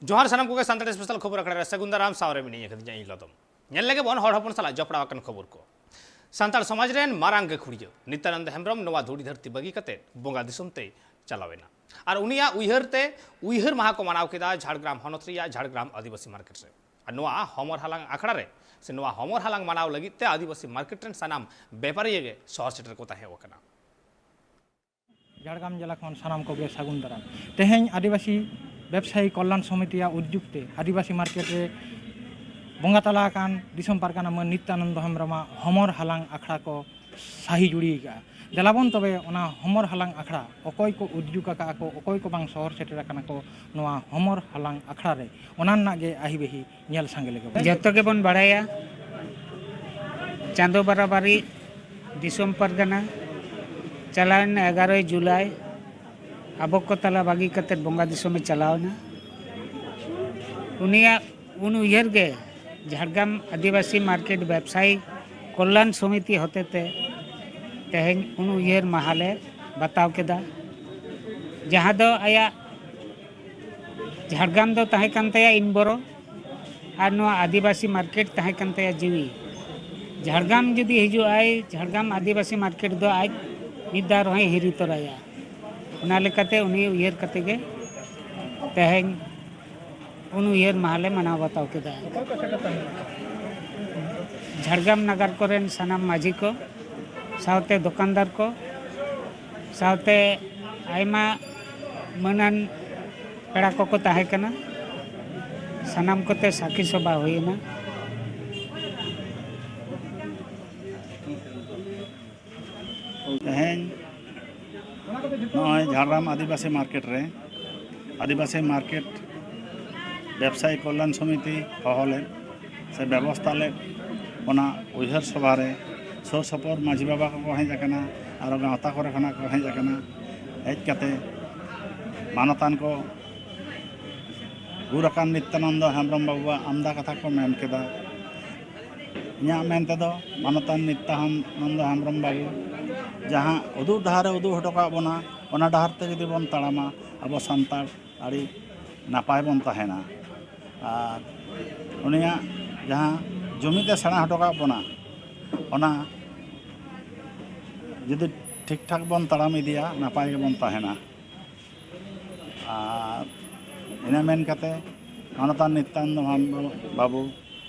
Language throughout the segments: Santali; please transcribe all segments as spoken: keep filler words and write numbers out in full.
ᱡᱚᱦᱟᱨ ᱥᱟᱱᱟᱢ ᱠᱚᱜᱮ ᱥᱟᱱᱛᱟᱲᱤ ᱥᱯᱮᱥᱟᱞ ᱠᱷᱚᱵᱚᱨ ᱟᱠᱷᱲᱟ ᱨᱮ ᱥᱟᱹᱜᱩᱱ ᱫᱟᱨᱟᱢ᱾ ᱥᱟᱶᱨᱮ ᱢᱤᱱᱟᱹᱧᱟ ᱠᱟᱹᱫᱤᱧᱟ ᱤᱧ ᱞᱚᱫᱚᱢ᱾ ᱧᱮᱞ ᱞᱮᱜᱮ ᱵᱚᱱ ᱦᱚᱲ ᱦᱚᱯᱚᱱ ᱥᱟᱞᱟᱜ ᱡᱚᱯᱲᱟᱣ ᱟᱠᱟᱱ ᱠᱷᱚᱵᱚᱨ ᱠᱚ᱾ ᱥᱟᱱᱛᱟᱲ ᱥᱚᱢᱟᱡᱽ ᱨᱮᱱ ᱢᱟᱨᱟᱝ ᱜᱟᱹᱠᱷᱩᱲᱤᱭᱟᱹ ᱱᱤᱛᱭᱟᱱᱚᱱᱫ ᱦᱮᱢᱵᱨᱚᱢ ᱱᱚᱣᱟ ᱫᱷᱩᱲᱤ ᱫᱷᱟᱹᱨᱛᱤ ᱵᱟᱹᱜᱤ ᱠᱟᱛᱮ ᱵᱚᱸᱜᱟ ᱫᱤᱥᱚᱢ ᱛᱮᱭ ᱪᱟᱞᱟᱣ ᱮᱱᱟ᱾ ᱟᱨ ᱩᱱᱤᱭᱟᱜ ᱩᱭᱦᱟᱹᱨ ᱛᱮ ᱩᱭᱦᱟᱹᱨ ᱢᱟᱦᱟ ᱠᱚ ᱢᱟᱱᱟᱣ ᱠᱮᱫᱟ ᱡᱷᱟᱲᱜᱨᱟᱢ ᱦᱚᱱᱚᱛ ᱨᱮᱭᱟᱜ ᱡᱷᱟᱲᱜᱨᱟᱢ ᱟᱹᱫᱤᱵᱟᱹᱥᱤ ᱢᱟᱨᱠᱮᱴ ᱨᱮ᱾ ᱟᱨ ᱱᱚᱣᱟ ᱦᱚᱢᱚᱨ ᱦᱟᱞᱟᱝ ᱟᱠᱷᱲᱟ ᱨᱮ ᱥᱮ ᱱᱚᱣᱟ ᱦᱚᱢᱚᱨ ᱦᱟᱞᱟᱝ ᱢᱟᱱᱟᱣ ᱞᱟᱹᱜᱤᱫ ᱛᱮ ᱟᱹᱫᱤᱵᱟᱹᱥᱤ ᱢᱟᱨᱠᱮᱴ ᱨᱮᱱ ᱥᱟᱱᱟᱢ ᱵᱮᱯᱟᱨᱤᱭᱟᱹ ᱜᱮ ᱥᱚᱦᱚᱨ ᱥᱮᱴᱮᱨ ᱠᱚ ᱛᱟᱦᱮᱸ ᱟᱠᱟᱱᱟ᱾ ᱡᱷᱟᱲᱜᱨᱟᱢ ᱡᱮᱞᱟ ᱠᱷᱚᱱ ᱥᱟᱱᱟᱢ ᱠᱚᱜᱮ ᱥᱟᱹᱜᱩᱱ ᱫᱟᱨᱟᱢ᱾ ᱛᱮᱦᱮᱧ ᱟᱹᱫᱤᱵᱟᱹᱥᱤ ᱵᱮᱵᱽᱥᱟᱭᱤ ᱠᱚᱞᱞᱟᱱ ᱥᱚᱢᱤᱛᱤᱭᱟᱜ ᱩᱫᱽᱡᱩᱜᱽ ᱛᱮ ᱟᱹᱫᱤᱵᱟᱹᱥᱤ ᱢᱟᱨᱠᱮᱴ ᱨᱮ ᱵᱚᱸᱜᱟ ᱛᱟᱞᱟ ᱟᱠᱟᱱ ᱫᱤᱥᱚᱢ ᱯᱟᱨᱜᱟᱱᱟ ᱢᱟᱹᱱ ᱱᱤᱛᱭᱟᱱᱚᱱᱫᱚ ᱦᱮᱢᱵᱨᱚᱢᱟᱜ ᱦᱚᱢᱚᱨ ᱦᱟᱞᱟᱝ ᱟᱠᱷᱲᱟ ᱠᱚ ᱥᱟᱹᱦᱤ ᱡᱩᱲᱤ ᱟᱠᱟᱫᱼᱟ᱾ ᱫᱮᱞᱟᱵᱚᱱ ᱛᱚᱵᱮ ᱚᱱᱟ ᱦᱚᱢᱚᱨ ᱦᱟᱞᱟᱝ ᱟᱠᱷᱲᱟ ᱚᱠᱚᱭ ᱠᱚ ᱩᱫᱽᱡᱩᱜᱽ ᱟᱠᱟᱫᱼᱟ ᱠᱚ, ᱚᱠᱚᱭ ᱠᱚ ᱵᱟᱝ ᱥᱚᱦᱚᱨ ᱥᱮᱴᱮᱨ ᱟᱠᱟᱱᱟ ᱠᱚ ᱱᱚᱣᱟ ᱦᱚᱢᱚᱨ ᱦᱟᱞᱟᱝ ᱟᱠᱷᱲᱟ ᱨᱮ, ᱚᱱᱟ ᱨᱮᱱᱟᱜ ᱜᱮ ᱟᱹᱦᱤ ᱵᱟᱹᱦᱤ ᱧᱮᱞ ᱥᱟᱸᱜᱮ ᱞᱮᱜᱮ ᱵᱚᱱ᱾ ᱡᱚᱛᱚ ᱜᱮᱵᱚᱱ ᱵᱟᱲᱟᱭᱟ, ᱪᱟᱸᱫᱚ ᱵᱟᱨᱟᱵᱟᱨᱤ ᱫᱤᱥᱚᱢ ᱯᱟᱨᱜᱟᱱᱟ ᱪᱟᱞᱟᱣᱮᱱ ᱮᱜᱟᱨᱚᱭ ᱡᱩᱞᱟᱭ ᱟᱵᱚ ᱠᱚ ᱛᱟᱞᱟ ᱵᱟᱹᱜᱤ ᱠᱟᱛᱮ ᱵᱚᱸᱜᱟ ᱫᱤᱥᱚᱢᱮ ᱪᱟᱞᱟᱣ ᱮᱱᱟ᱾ ᱩᱱᱤᱭᱟᱜ ᱩᱱ ᱩᱭᱦᱟᱹᱨ ᱜᱮ ᱡᱷᱟᱲᱜᱨᱟᱢ ᱟᱹᱫᱤᱵᱟᱹᱥᱤ ᱢᱟᱨᱠᱮᱴ ᱵᱮᱵᱽᱥᱟᱭᱤ ᱠᱚᱞᱞᱟᱱ ᱥᱚᱢᱤᱛᱤ ᱦᱚᱛᱮᱛᱮ ᱛᱮᱦᱮᱧ ᱩᱱ ᱩᱭᱦᱟᱹᱨ ᱢᱟᱦᱟᱞᱮ ᱵᱟᱛᱟᱣ ᱠᱮᱫᱟ, ᱡᱟᱦᱟᱸ ᱫᱚ ᱟᱭᱟᱜ ᱡᱷᱟᱲᱜᱨᱟᱢ ᱫᱚ ᱛᱟᱦᱮᱸ ᱠᱟᱱ ᱛᱟᱭᱟ ᱤᱱᱵᱚᱨᱚ, ᱟᱨ ᱱᱚᱣᱟ ᱟᱹᱫᱤᱵᱟᱹᱥᱤ ᱢᱟᱨᱠᱮᱴ ᱛᱟᱦᱮᱸ ᱠᱟᱱ ᱛᱟᱭᱟ ᱡᱤᱣᱤ᱾ ᱡᱷᱟᱲᱜᱨᱟᱢ ᱡᱩᱫᱤ ᱦᱤᱡᱩᱜ ᱟᱭ, ᱡᱷᱟᱲᱜᱨᱟᱢ ᱟᱹᱫᱤᱵᱟᱹᱥᱤ ᱢᱟᱨᱠᱮᱴ ᱫᱚ ᱟᱡ ᱢᱤᱫ ᱫᱷᱟᱣ ᱨᱮᱦᱚᱸᱭ ᱦᱤᱨᱤ ᱛᱚᱨᱟᱭᱟ᱾ ᱚᱱᱟ ᱞᱮᱠᱟᱛᱮ ᱩᱱᱤ ᱩᱭᱦᱟᱹᱨ ᱠᱟᱛᱮ ᱜᱮ ᱛᱮᱦᱮᱧ ᱩᱱ ᱩᱭᱦᱟᱹᱨ ᱢᱟᱦᱟᱞᱮ ᱢᱟᱱᱟᱣ ᱵᱟᱛᱟᱣ ᱠᱮᱫᱟ᱾ ᱡᱷᱟᱲᱜᱨᱟᱢ ᱱᱟᱜᱟᱨ ᱠᱚᱨᱮᱱ ᱥᱟᱱᱟᱢ ᱢᱟᱹᱡᱷᱤ ᱠᱚ, ᱥᱟᱶᱛᱮ ᱫᱚᱠᱟᱱᱫᱟᱨ ᱠᱚ, ᱥᱟᱶᱛᱮ ᱟᱭᱢᱟ ᱢᱟᱹᱱᱟᱱ ᱯᱮᱲᱟ ᱠᱚᱠᱚ ᱛᱟᱦᱮᱸ ᱠᱟᱱᱟ᱾ ᱥᱟᱱᱟᱢ ᱠᱚᱛᱮ ᱥᱟᱹᱠᱷᱤ ᱥᱚᱵᱷᱟ ᱦᱩᱭᱮᱱᱟ᱾ ᱛᱮᱦᱮᱧ ᱱᱚᱜᱼᱚᱭ ᱡᱷᱟᱲᱜᱨᱟᱢ ᱟᱹᱫᱤᱵᱟᱹᱥᱤ ᱢᱟᱨᱠᱮᱴ ᱨᱮ ᱟᱹᱫᱤᱵᱟᱹᱥᱤ ᱢᱟᱨᱠᱮᱴ ᱵᱮᱵᱽᱥᱟᱭᱤ ᱠᱚᱞᱞᱟᱱ ᱥᱚᱢᱤᱛᱤ ᱦᱚᱦᱚ ᱞᱮᱫ ᱥᱮ ᱵᱮᱵᱚᱥᱛᱷᱟ ᱞᱮᱫ, ᱚᱱᱟ ᱩᱭᱦᱟᱹᱨ ᱥᱚᱵᱷᱟ ᱨᱮ ᱥᱩᱨ ᱥᱩᱯᱩᱨ ᱢᱟᱹᱡᱷᱤ ᱵᱟᱵᱟ ᱠᱚᱠᱚ ᱦᱮᱡ ᱟᱠᱟᱱᱟ, ᱟᱨᱚ ᱜᱟᱶᱛᱟ ᱠᱚᱨᱮ ᱠᱷᱚᱱᱟᱜ ᱠᱚ ᱦᱮᱡ ᱟᱠᱟᱱᱟ᱾ ᱦᱮᱡ ᱠᱟᱛᱮ ᱢᱟᱱᱚᱛᱟᱱ ᱠᱚ ᱜᱩᱨ ᱟᱠᱟᱱ ᱱᱤᱛᱭᱟᱱᱚᱱᱫᱚ ᱦᱮᱢᱵᱨᱚᱢ ᱵᱟᱵᱩᱣᱟᱜ ᱟᱢᱫᱟ ᱠᱟᱛᱷᱟ ᱠᱚ ᱢᱮᱱ ᱠᱮᱫᱟ᱾ ᱤᱧᱟᱹᱜ ᱢᱮᱱ ᱛᱮᱫᱚ ᱢᱟᱱᱚᱛᱟᱱ ᱱᱤᱛᱭᱟᱱᱚᱱᱫᱚ ᱦᱮᱢᱵᱨᱚᱢ ᱵᱟᱵᱩ ᱡᱟᱦᱟᱸ ᱩᱫᱩᱜ ᱰᱟᱦᱟᱨᱮ ᱩᱫᱩᱜ ᱦᱚᱴᱚ ᱠᱟᱜ ᱵᱚᱱᱟ, ᱚᱱᱟ ᱰᱟᱦᱟᱨ ᱛᱮ ᱡᱩᱫᱤ ᱵᱚᱱ ᱛᱟᱲᱟᱢᱟ, ᱟᱵᱚ ᱥᱟᱱᱛᱟᱲ ᱟᱹᱰᱤ ᱱᱟᱯᱟᱭ ᱵᱚᱱ ᱛᱟᱦᱮᱱᱟ᱾ ᱟᱨ ᱩᱱᱤᱭᱟᱜ ᱡᱟᱦᱟᱸ ᱡᱩᱢᱤᱫ ᱮ ᱥᱮᱬᱟ ᱦᱚᱴᱚ ᱠᱟᱜ ᱵᱚᱱᱟ, ᱚᱱᱟ ᱡᱩᱫᱤ ᱴᱷᱤᱠ ᱴᱷᱟᱠ ᱵᱚᱱ ᱛᱟᱲᱟᱢ ᱤᱫᱤᱭᱟ, ᱱᱟᱯᱟᱭ ᱜᱮᱵᱚᱱ ᱛᱟᱦᱮᱱᱟ᱾ ᱟᱨ ᱤᱱᱟᱹ ᱢᱮᱱ ᱠᱟᱛᱮ ᱢᱟᱱᱚᱛᱟᱱ ᱱᱤᱛᱭᱟᱱᱚᱱᱫᱚ ᱵᱟᱵᱩ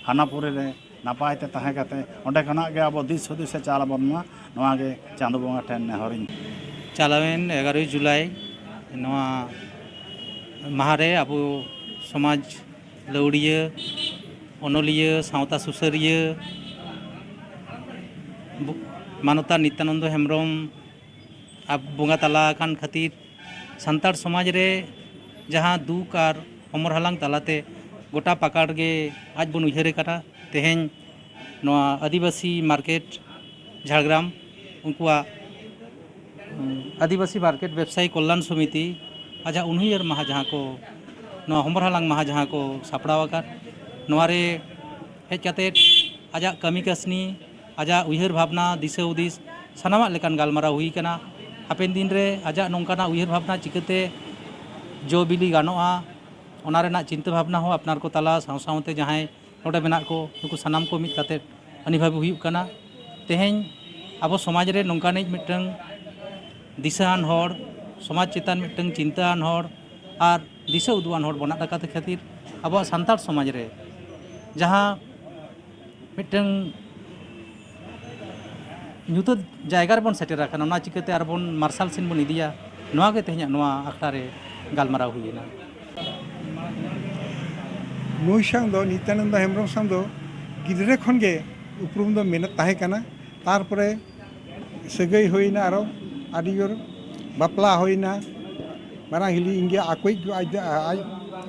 ᱦᱟᱱᱟᱯᱩᱨᱤ ᱨᱮ ᱱᱟᱯᱟᱭ ᱛᱮ ᱛᱟᱦᱮᱸ ᱠᱟᱛᱮ ᱚᱸᱰᱮ ᱠᱷᱚᱱᱟᱜ ᱜᱮ ᱟᱵᱚ ᱫᱤᱥ ᱦᱩᱫᱤᱥ ᱮ ᱪᱟᱞ ᱟᱵᱚᱱ ᱢᱟ, ᱱᱚᱣᱟ ᱜᱮ ᱪᱟᱸᱫᱚ ᱵᱚᱸᱜᱟ ᱴᱷᱮᱱ ᱱᱮᱦᱚᱨᱤᱧ᱾ ᱪᱟᱞᱟᱣᱮᱱ ᱮᱜᱟᱨᱚᱭ ᱡᱩᱞᱟᱭ ᱱᱚᱣᱟ ᱢᱟᱦᱟ ᱨᱮ ᱟᱵᱚ ᱥᱚᱢᱟᱡᱽ ᱞᱟᱹᱣᱲᱤᱭᱟᱹ, ᱚᱱᱚᱞᱤᱭᱟᱹ, ᱥᱟᱶᱛᱟ ᱥᱩᱥᱟᱹᱨᱤᱭᱟᱹ ᱵᱚ-, ᱢᱟᱱᱚᱛᱟᱱ ᱱᱤᱛᱭᱟᱱᱚᱱᱫᱚ ᱦᱮᱢᱵᱨᱚᱢ ᱟᱵ-, ᱵᱚᱸᱜᱟ ᱛᱟᱞᱟ ᱟᱠᱟᱱ ᱠᱷᱟᱹᱛᱤᱨ ᱥᱟᱱᱛᱟᱲ ᱥᱚᱢᱟᱡᱽ ᱨᱮ ᱡᱟᱦᱟᱸ ᱫᱩᱠ ᱟᱨ ᱦᱚᱢᱚᱨ ᱦᱟᱞᱟᱝ ᱛᱟᱞᱟᱛᱮ ᱜᱚᱴᱟ ᱯᱟᱠᱟᱲ ᱜᱮ ᱟᱡ ᱵᱚᱱ ᱩᱭᱦᱟᱹᱨᱮ ᱠᱟᱱᱟ᱾ ᱛᱮᱦᱮᱧ ᱱᱚᱣᱟ ᱟᱹᱫᱤᱵᱟᱹᱥᱤ ᱢᱟᱨᱠᱮᱴ ᱡᱷᱟᱲᱜᱨᱟᱢ, ᱩᱱᱠᱩᱣᱟᱜ, ᱩᱸ, ᱟᱹᱫᱤᱵᱟᱹᱥᱤ ᱢᱟᱨᱠᱮᱴ ᱵᱮᱵᱽᱥᱟᱭᱤ ᱠᱚᱞᱞᱟᱱ ᱥᱚᱢᱤᱛᱤ ᱟᱡᱟᱜ ᱩᱱᱩᱭᱦᱟᱹᱨ ᱢᱟᱦᱟ ᱡᱟᱦᱟᱸ ᱠᱚ ᱱᱚᱣᱟ ᱦᱚᱢᱚᱨ ᱦᱟᱞᱟᱝ ᱢᱟᱦᱟ ᱡᱟᱦᱟᱸ ᱠᱚ ᱥᱟᱯᱲᱟᱣ ᱟᱠᱟᱫ, ᱱᱚᱣᱟ ᱨᱮ ᱦᱮᱡ ᱠᱟᱛᱮᱫ ᱟᱡᱟᱜ ᱠᱟᱹᱢᱤ ᱠᱟᱹᱥᱱᱤ, ᱟᱡᱟᱜ ᱩᱭᱦᱟᱹᱨ ᱵᱷᱟᱵᱽᱱᱟ, ᱫᱤᱥᱟᱹ ᱦᱩᱫᱤᱥ, ᱥᱟᱱᱟᱢᱟᱜ ᱞᱮᱠᱟᱱ ᱜᱟᱞᱢᱟᱨᱟᱣ ᱦᱩᱭ ᱟᱠᱟᱱᱟ᱾ ᱦᱟᱯᱮᱱ ᱫᱤᱱ ᱨᱮ ᱟᱡᱟᱜ ᱱᱚᱝᱠᱟᱱᱟᱜ ᱩᱭᱦᱟᱹᱨ ᱵᱷᱟᱵᱽᱱᱟ ᱪᱤᱠᱟᱹᱛᱮ ᱡᱚ ᱵᱤᱞᱤ ᱜᱟᱱᱚᱜᱼᱟ, ᱚᱱᱟ ᱨᱮᱱᱟᱜ ᱪᱤᱱᱛᱟᱹ ᱵᱷᱟᱵᱽᱱᱟ ᱦᱚᱸ ᱟᱯᱱᱟᱨ ᱠᱚ ᱛᱟᱞᱟ ᱥᱟᱶ ᱥᱟᱶᱛᱮ ᱡᱟᱦᱟᱸᱭ ᱱᱚᱰᱮ ᱢᱮᱱᱟᱜ ᱠᱚ, ᱱᱩᱠᱩ ᱥᱟᱱᱟᱢ ᱠᱚ ᱢᱤᱫ ᱠᱟᱛᱮᱫ ᱟᱹᱱᱤᱵᱷᱟᱵᱤ ᱦᱩᱭᱩᱜ ᱠᱟᱱᱟ᱾ ᱛᱮᱦᱮᱧ ᱟᱵᱚ ᱥᱚᱢᱟᱡᱽ ᱨᱮ ᱱᱚᱝᱠᱟᱱᱤᱡ ᱢᱤᱫᱴᱟᱝ ᱫᱤᱥᱟᱹᱣᱟᱱ ᱦᱚᱲ, ᱥᱚᱢᱟᱡᱽ ᱪᱮᱛᱟᱱ ᱢᱤᱫᱴᱟᱝ ᱪᱤᱱᱛᱟᱹᱣᱟᱱ ᱦᱚᱲ ᱟᱨ ᱫᱤᱥᱟᱹ ᱩᱫᱩᱜᱟᱱ ᱦᱚᱲ ᱵᱚᱱ ᱟᱫ ᱟᱠᱟᱫ ᱠᱷᱟᱹᱛᱤᱨ ᱟᱵᱚᱣᱟᱜ ᱥᱟᱱᱛᱟᱲ ᱥᱚᱢᱟᱡᱽ ᱨᱮ ᱡᱟᱦᱟᱸ ᱢᱤᱫᱴᱟᱝ ᱧᱩᱛᱟᱹᱛ ᱡᱟᱭᱜᱟ ᱨᱮᱵᱚᱱ ᱥᱮᱴᱮᱨ ᱟᱠᱟᱱᱟ, ᱚᱱᱟ ᱪᱤᱠᱟᱹᱛᱮ ᱟᱨᱵᱚᱱ ᱢᱟᱨᱥᱟᱞ ᱥᱮᱱ ᱵᱚᱱ ᱤᱫᱤᱭᱟ, ᱱᱚᱣᱟ ᱜᱮ ᱛᱮᱦᱮᱧᱟᱜ ᱱᱚᱣᱟ ᱟᱠᱷᱲᱟ ᱨᱮ ᱜᱟᱞᱢᱟᱨᱟᱣ ᱦᱩᱭᱮᱱᱟ᱾ ᱱᱩᱭ ᱥᱟᱶ ᱫᱚ, ᱱᱤᱛᱭᱟᱱᱚᱱᱫᱚ ᱦᱮᱢᱵᱨᱚᱢ ᱥᱟᱶ ᱫᱚ ᱜᱤᱫᱽᱨᱟᱹ ᱠᱷᱚᱱ ᱜᱮ ᱩᱯᱨᱩᱢ ᱫᱚ ᱢᱮᱱᱟᱜ ᱛᱟᱦᱮᱸ ᱠᱟᱱᱟ᱾ ᱛᱟᱨᱯᱚᱨᱮ ᱥᱟᱹᱜᱟᱹᱭ ᱦᱩᱭᱱᱟ, ᱟᱨᱚ ᱟᱹᱰᱤ ᱡᱳᱨ ᱵᱟᱯᱞᱟ ᱦᱩᱭᱱᱟ᱾ ᱢᱟᱨᱟᱝ ᱦᱤᱞᱤ ᱤᱧ ᱜᱮ ᱟᱠᱚᱭᱤᱡ ᱜᱮ ᱟᱡ, ᱟᱡ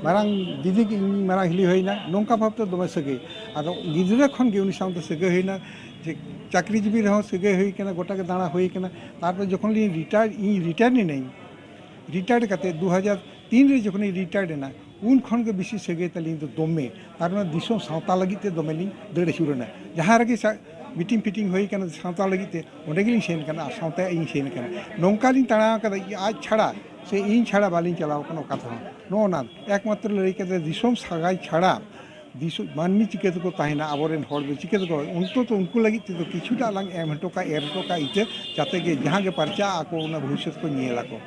ᱢᱟᱨᱟᱝ ᱫᱤᱫᱤ ᱜᱮ ᱤᱧ ᱢᱟᱨᱟᱝ ᱦᱤᱞᱤ ᱦᱩᱭᱱᱟ᱾ ᱱᱚᱝᱠᱟ ᱵᱷᱟᱵᱽᱛᱮ ᱫᱚᱢᱮ ᱥᱟᱹᱜᱟᱹᱭ᱾ ᱟᱫᱚ ᱜᱤᱫᱽᱨᱟᱹ ᱠᱷᱚᱱ ᱜᱮ ᱩᱱᱤ ᱥᱟᱶᱛᱮ ᱥᱟᱹᱜᱟᱹᱭ ᱦᱩᱭᱱᱟ᱾ ᱡᱮ ᱪᱟᱹᱠᱨᱤ ᱡᱤᱵᱤ ᱨᱮᱦᱚᱸ ᱥᱟᱹᱜᱟᱹᱭ ᱦᱩᱭ ᱠᱟᱱᱟ, ᱜᱚᱴᱟ ᱜᱮ ᱫᱟᱬᱟ ᱦᱩᱭ ᱠᱟᱱᱟ᱾ ᱛᱟᱨᱯᱚᱨ ᱡᱚᱠᱷᱚᱱ ᱞᱤᱧ ᱨᱤᱴᱟᱭᱟᱨ, ᱤᱧ ᱨᱤᱴᱟᱭᱟᱨ ᱮᱱᱟᱹᱧ, ᱨᱤᱴᱟᱭᱟᱨ ᱠᱟᱛᱮ ᱫᱩ ᱦᱟᱡᱟᱨ ᱛᱤᱱ ᱨᱮ ᱡᱚᱠᱷᱚᱱᱤᱧ ᱨᱤᱴᱟᱭᱟᱨ ᱮᱱᱟ, ᱩᱱ ᱠᱷᱚᱱ ᱜᱮ ᱵᱮᱥᱤ ᱥᱟᱹᱜᱟᱹᱭ ᱛᱟᱹᱞᱤᱧ ᱫᱚ ᱫᱚᱢᱮ᱾ ᱟᱨ ᱚᱱᱟ ᱫᱤᱥᱚᱢ ᱥᱟᱶᱛᱟ ᱞᱟᱹᱜᱤᱫ ᱛᱮ ᱫᱚᱢᱮ ᱞᱤᱧ ᱫᱟᱹᱲ ᱟᱹᱪᱩᱨ ᱮᱱᱟ᱾ ᱡᱟᱦᱟᱸ ᱨᱮᱜᱮ ᱥᱟ-, ᱢᱤᱴᱤᱝ ᱯᱷᱤᱴᱤᱝ ᱦᱩᱭ ᱠᱟᱱᱟ ᱥᱟᱶᱛᱟ ᱞᱟᱹᱜᱤᱫ ᱛᱮ, ᱚᱸᱰᱮ ᱜᱮᱞᱤᱧ ᱥᱮᱱ ᱠᱟᱱᱟ ᱟᱨ ᱥᱟᱶᱛᱟ ᱤᱧ ᱥᱮᱱ ᱠᱟᱱᱟ᱾ ᱱᱚᱝᱠᱟ ᱞᱤᱧ ᱛᱟᱲᱟᱣ ᱠᱟᱫᱟ, ᱟᱡ ᱪᱷᱟᱲᱟ ᱥᱮ ᱤᱧ ᱪᱷᱟᱲᱟ ᱵᱟᱹᱞᱤᱧ ᱪᱟᱞᱟᱣ ᱠᱟᱱᱟ ᱚᱠᱟ ᱛᱮᱦᱚᱸ᱾ ᱱᱚᱜᱼᱚ ᱱᱟ ᱮᱠᱢᱟᱛᱨᱚ ᱞᱟᱹᱭ ᱠᱟᱛᱮ ᱫᱤᱥᱚᱢ ᱥᱟᱜᱟᱭ ᱪᱷᱟᱲᱟ ᱫᱤᱥᱚᱢ ᱢᱟᱹᱱᱢᱤ ᱪᱤᱠᱟᱹ ᱛᱮᱠᱚ ᱛᱟᱦᱮᱱᱟ, ᱟᱵᱚᱨᱮᱱ ᱦᱚᱲ ᱫᱚ ᱪᱤᱠᱟᱹ ᱛᱮᱠᱚ, ᱚᱱᱛᱚᱛᱚ ᱩᱱᱠᱩ ᱞᱟᱹᱜᱤᱫ ᱛᱮᱫᱚ ᱠᱤᱪᱷᱩᱴᱟ ᱞᱟᱝ ᱮᱢ ᱦᱚᱴᱚ ᱠᱟᱜ, ᱮᱨ ᱦᱚᱴᱚ ᱠᱟᱜ ᱤᱛᱟᱹ, ᱡᱟᱛᱮ ᱜᱮ ᱡᱟᱦᱟᱸ ᱜᱮ ᱯᱟᱨᱪᱟᱜ ᱟᱠᱚ, ᱚᱱᱟ ᱵᱷᱚᱵᱤᱥᱥᱚᱛ ᱠᱚ ᱧᱮᱞ ᱟᱠᱚ᱾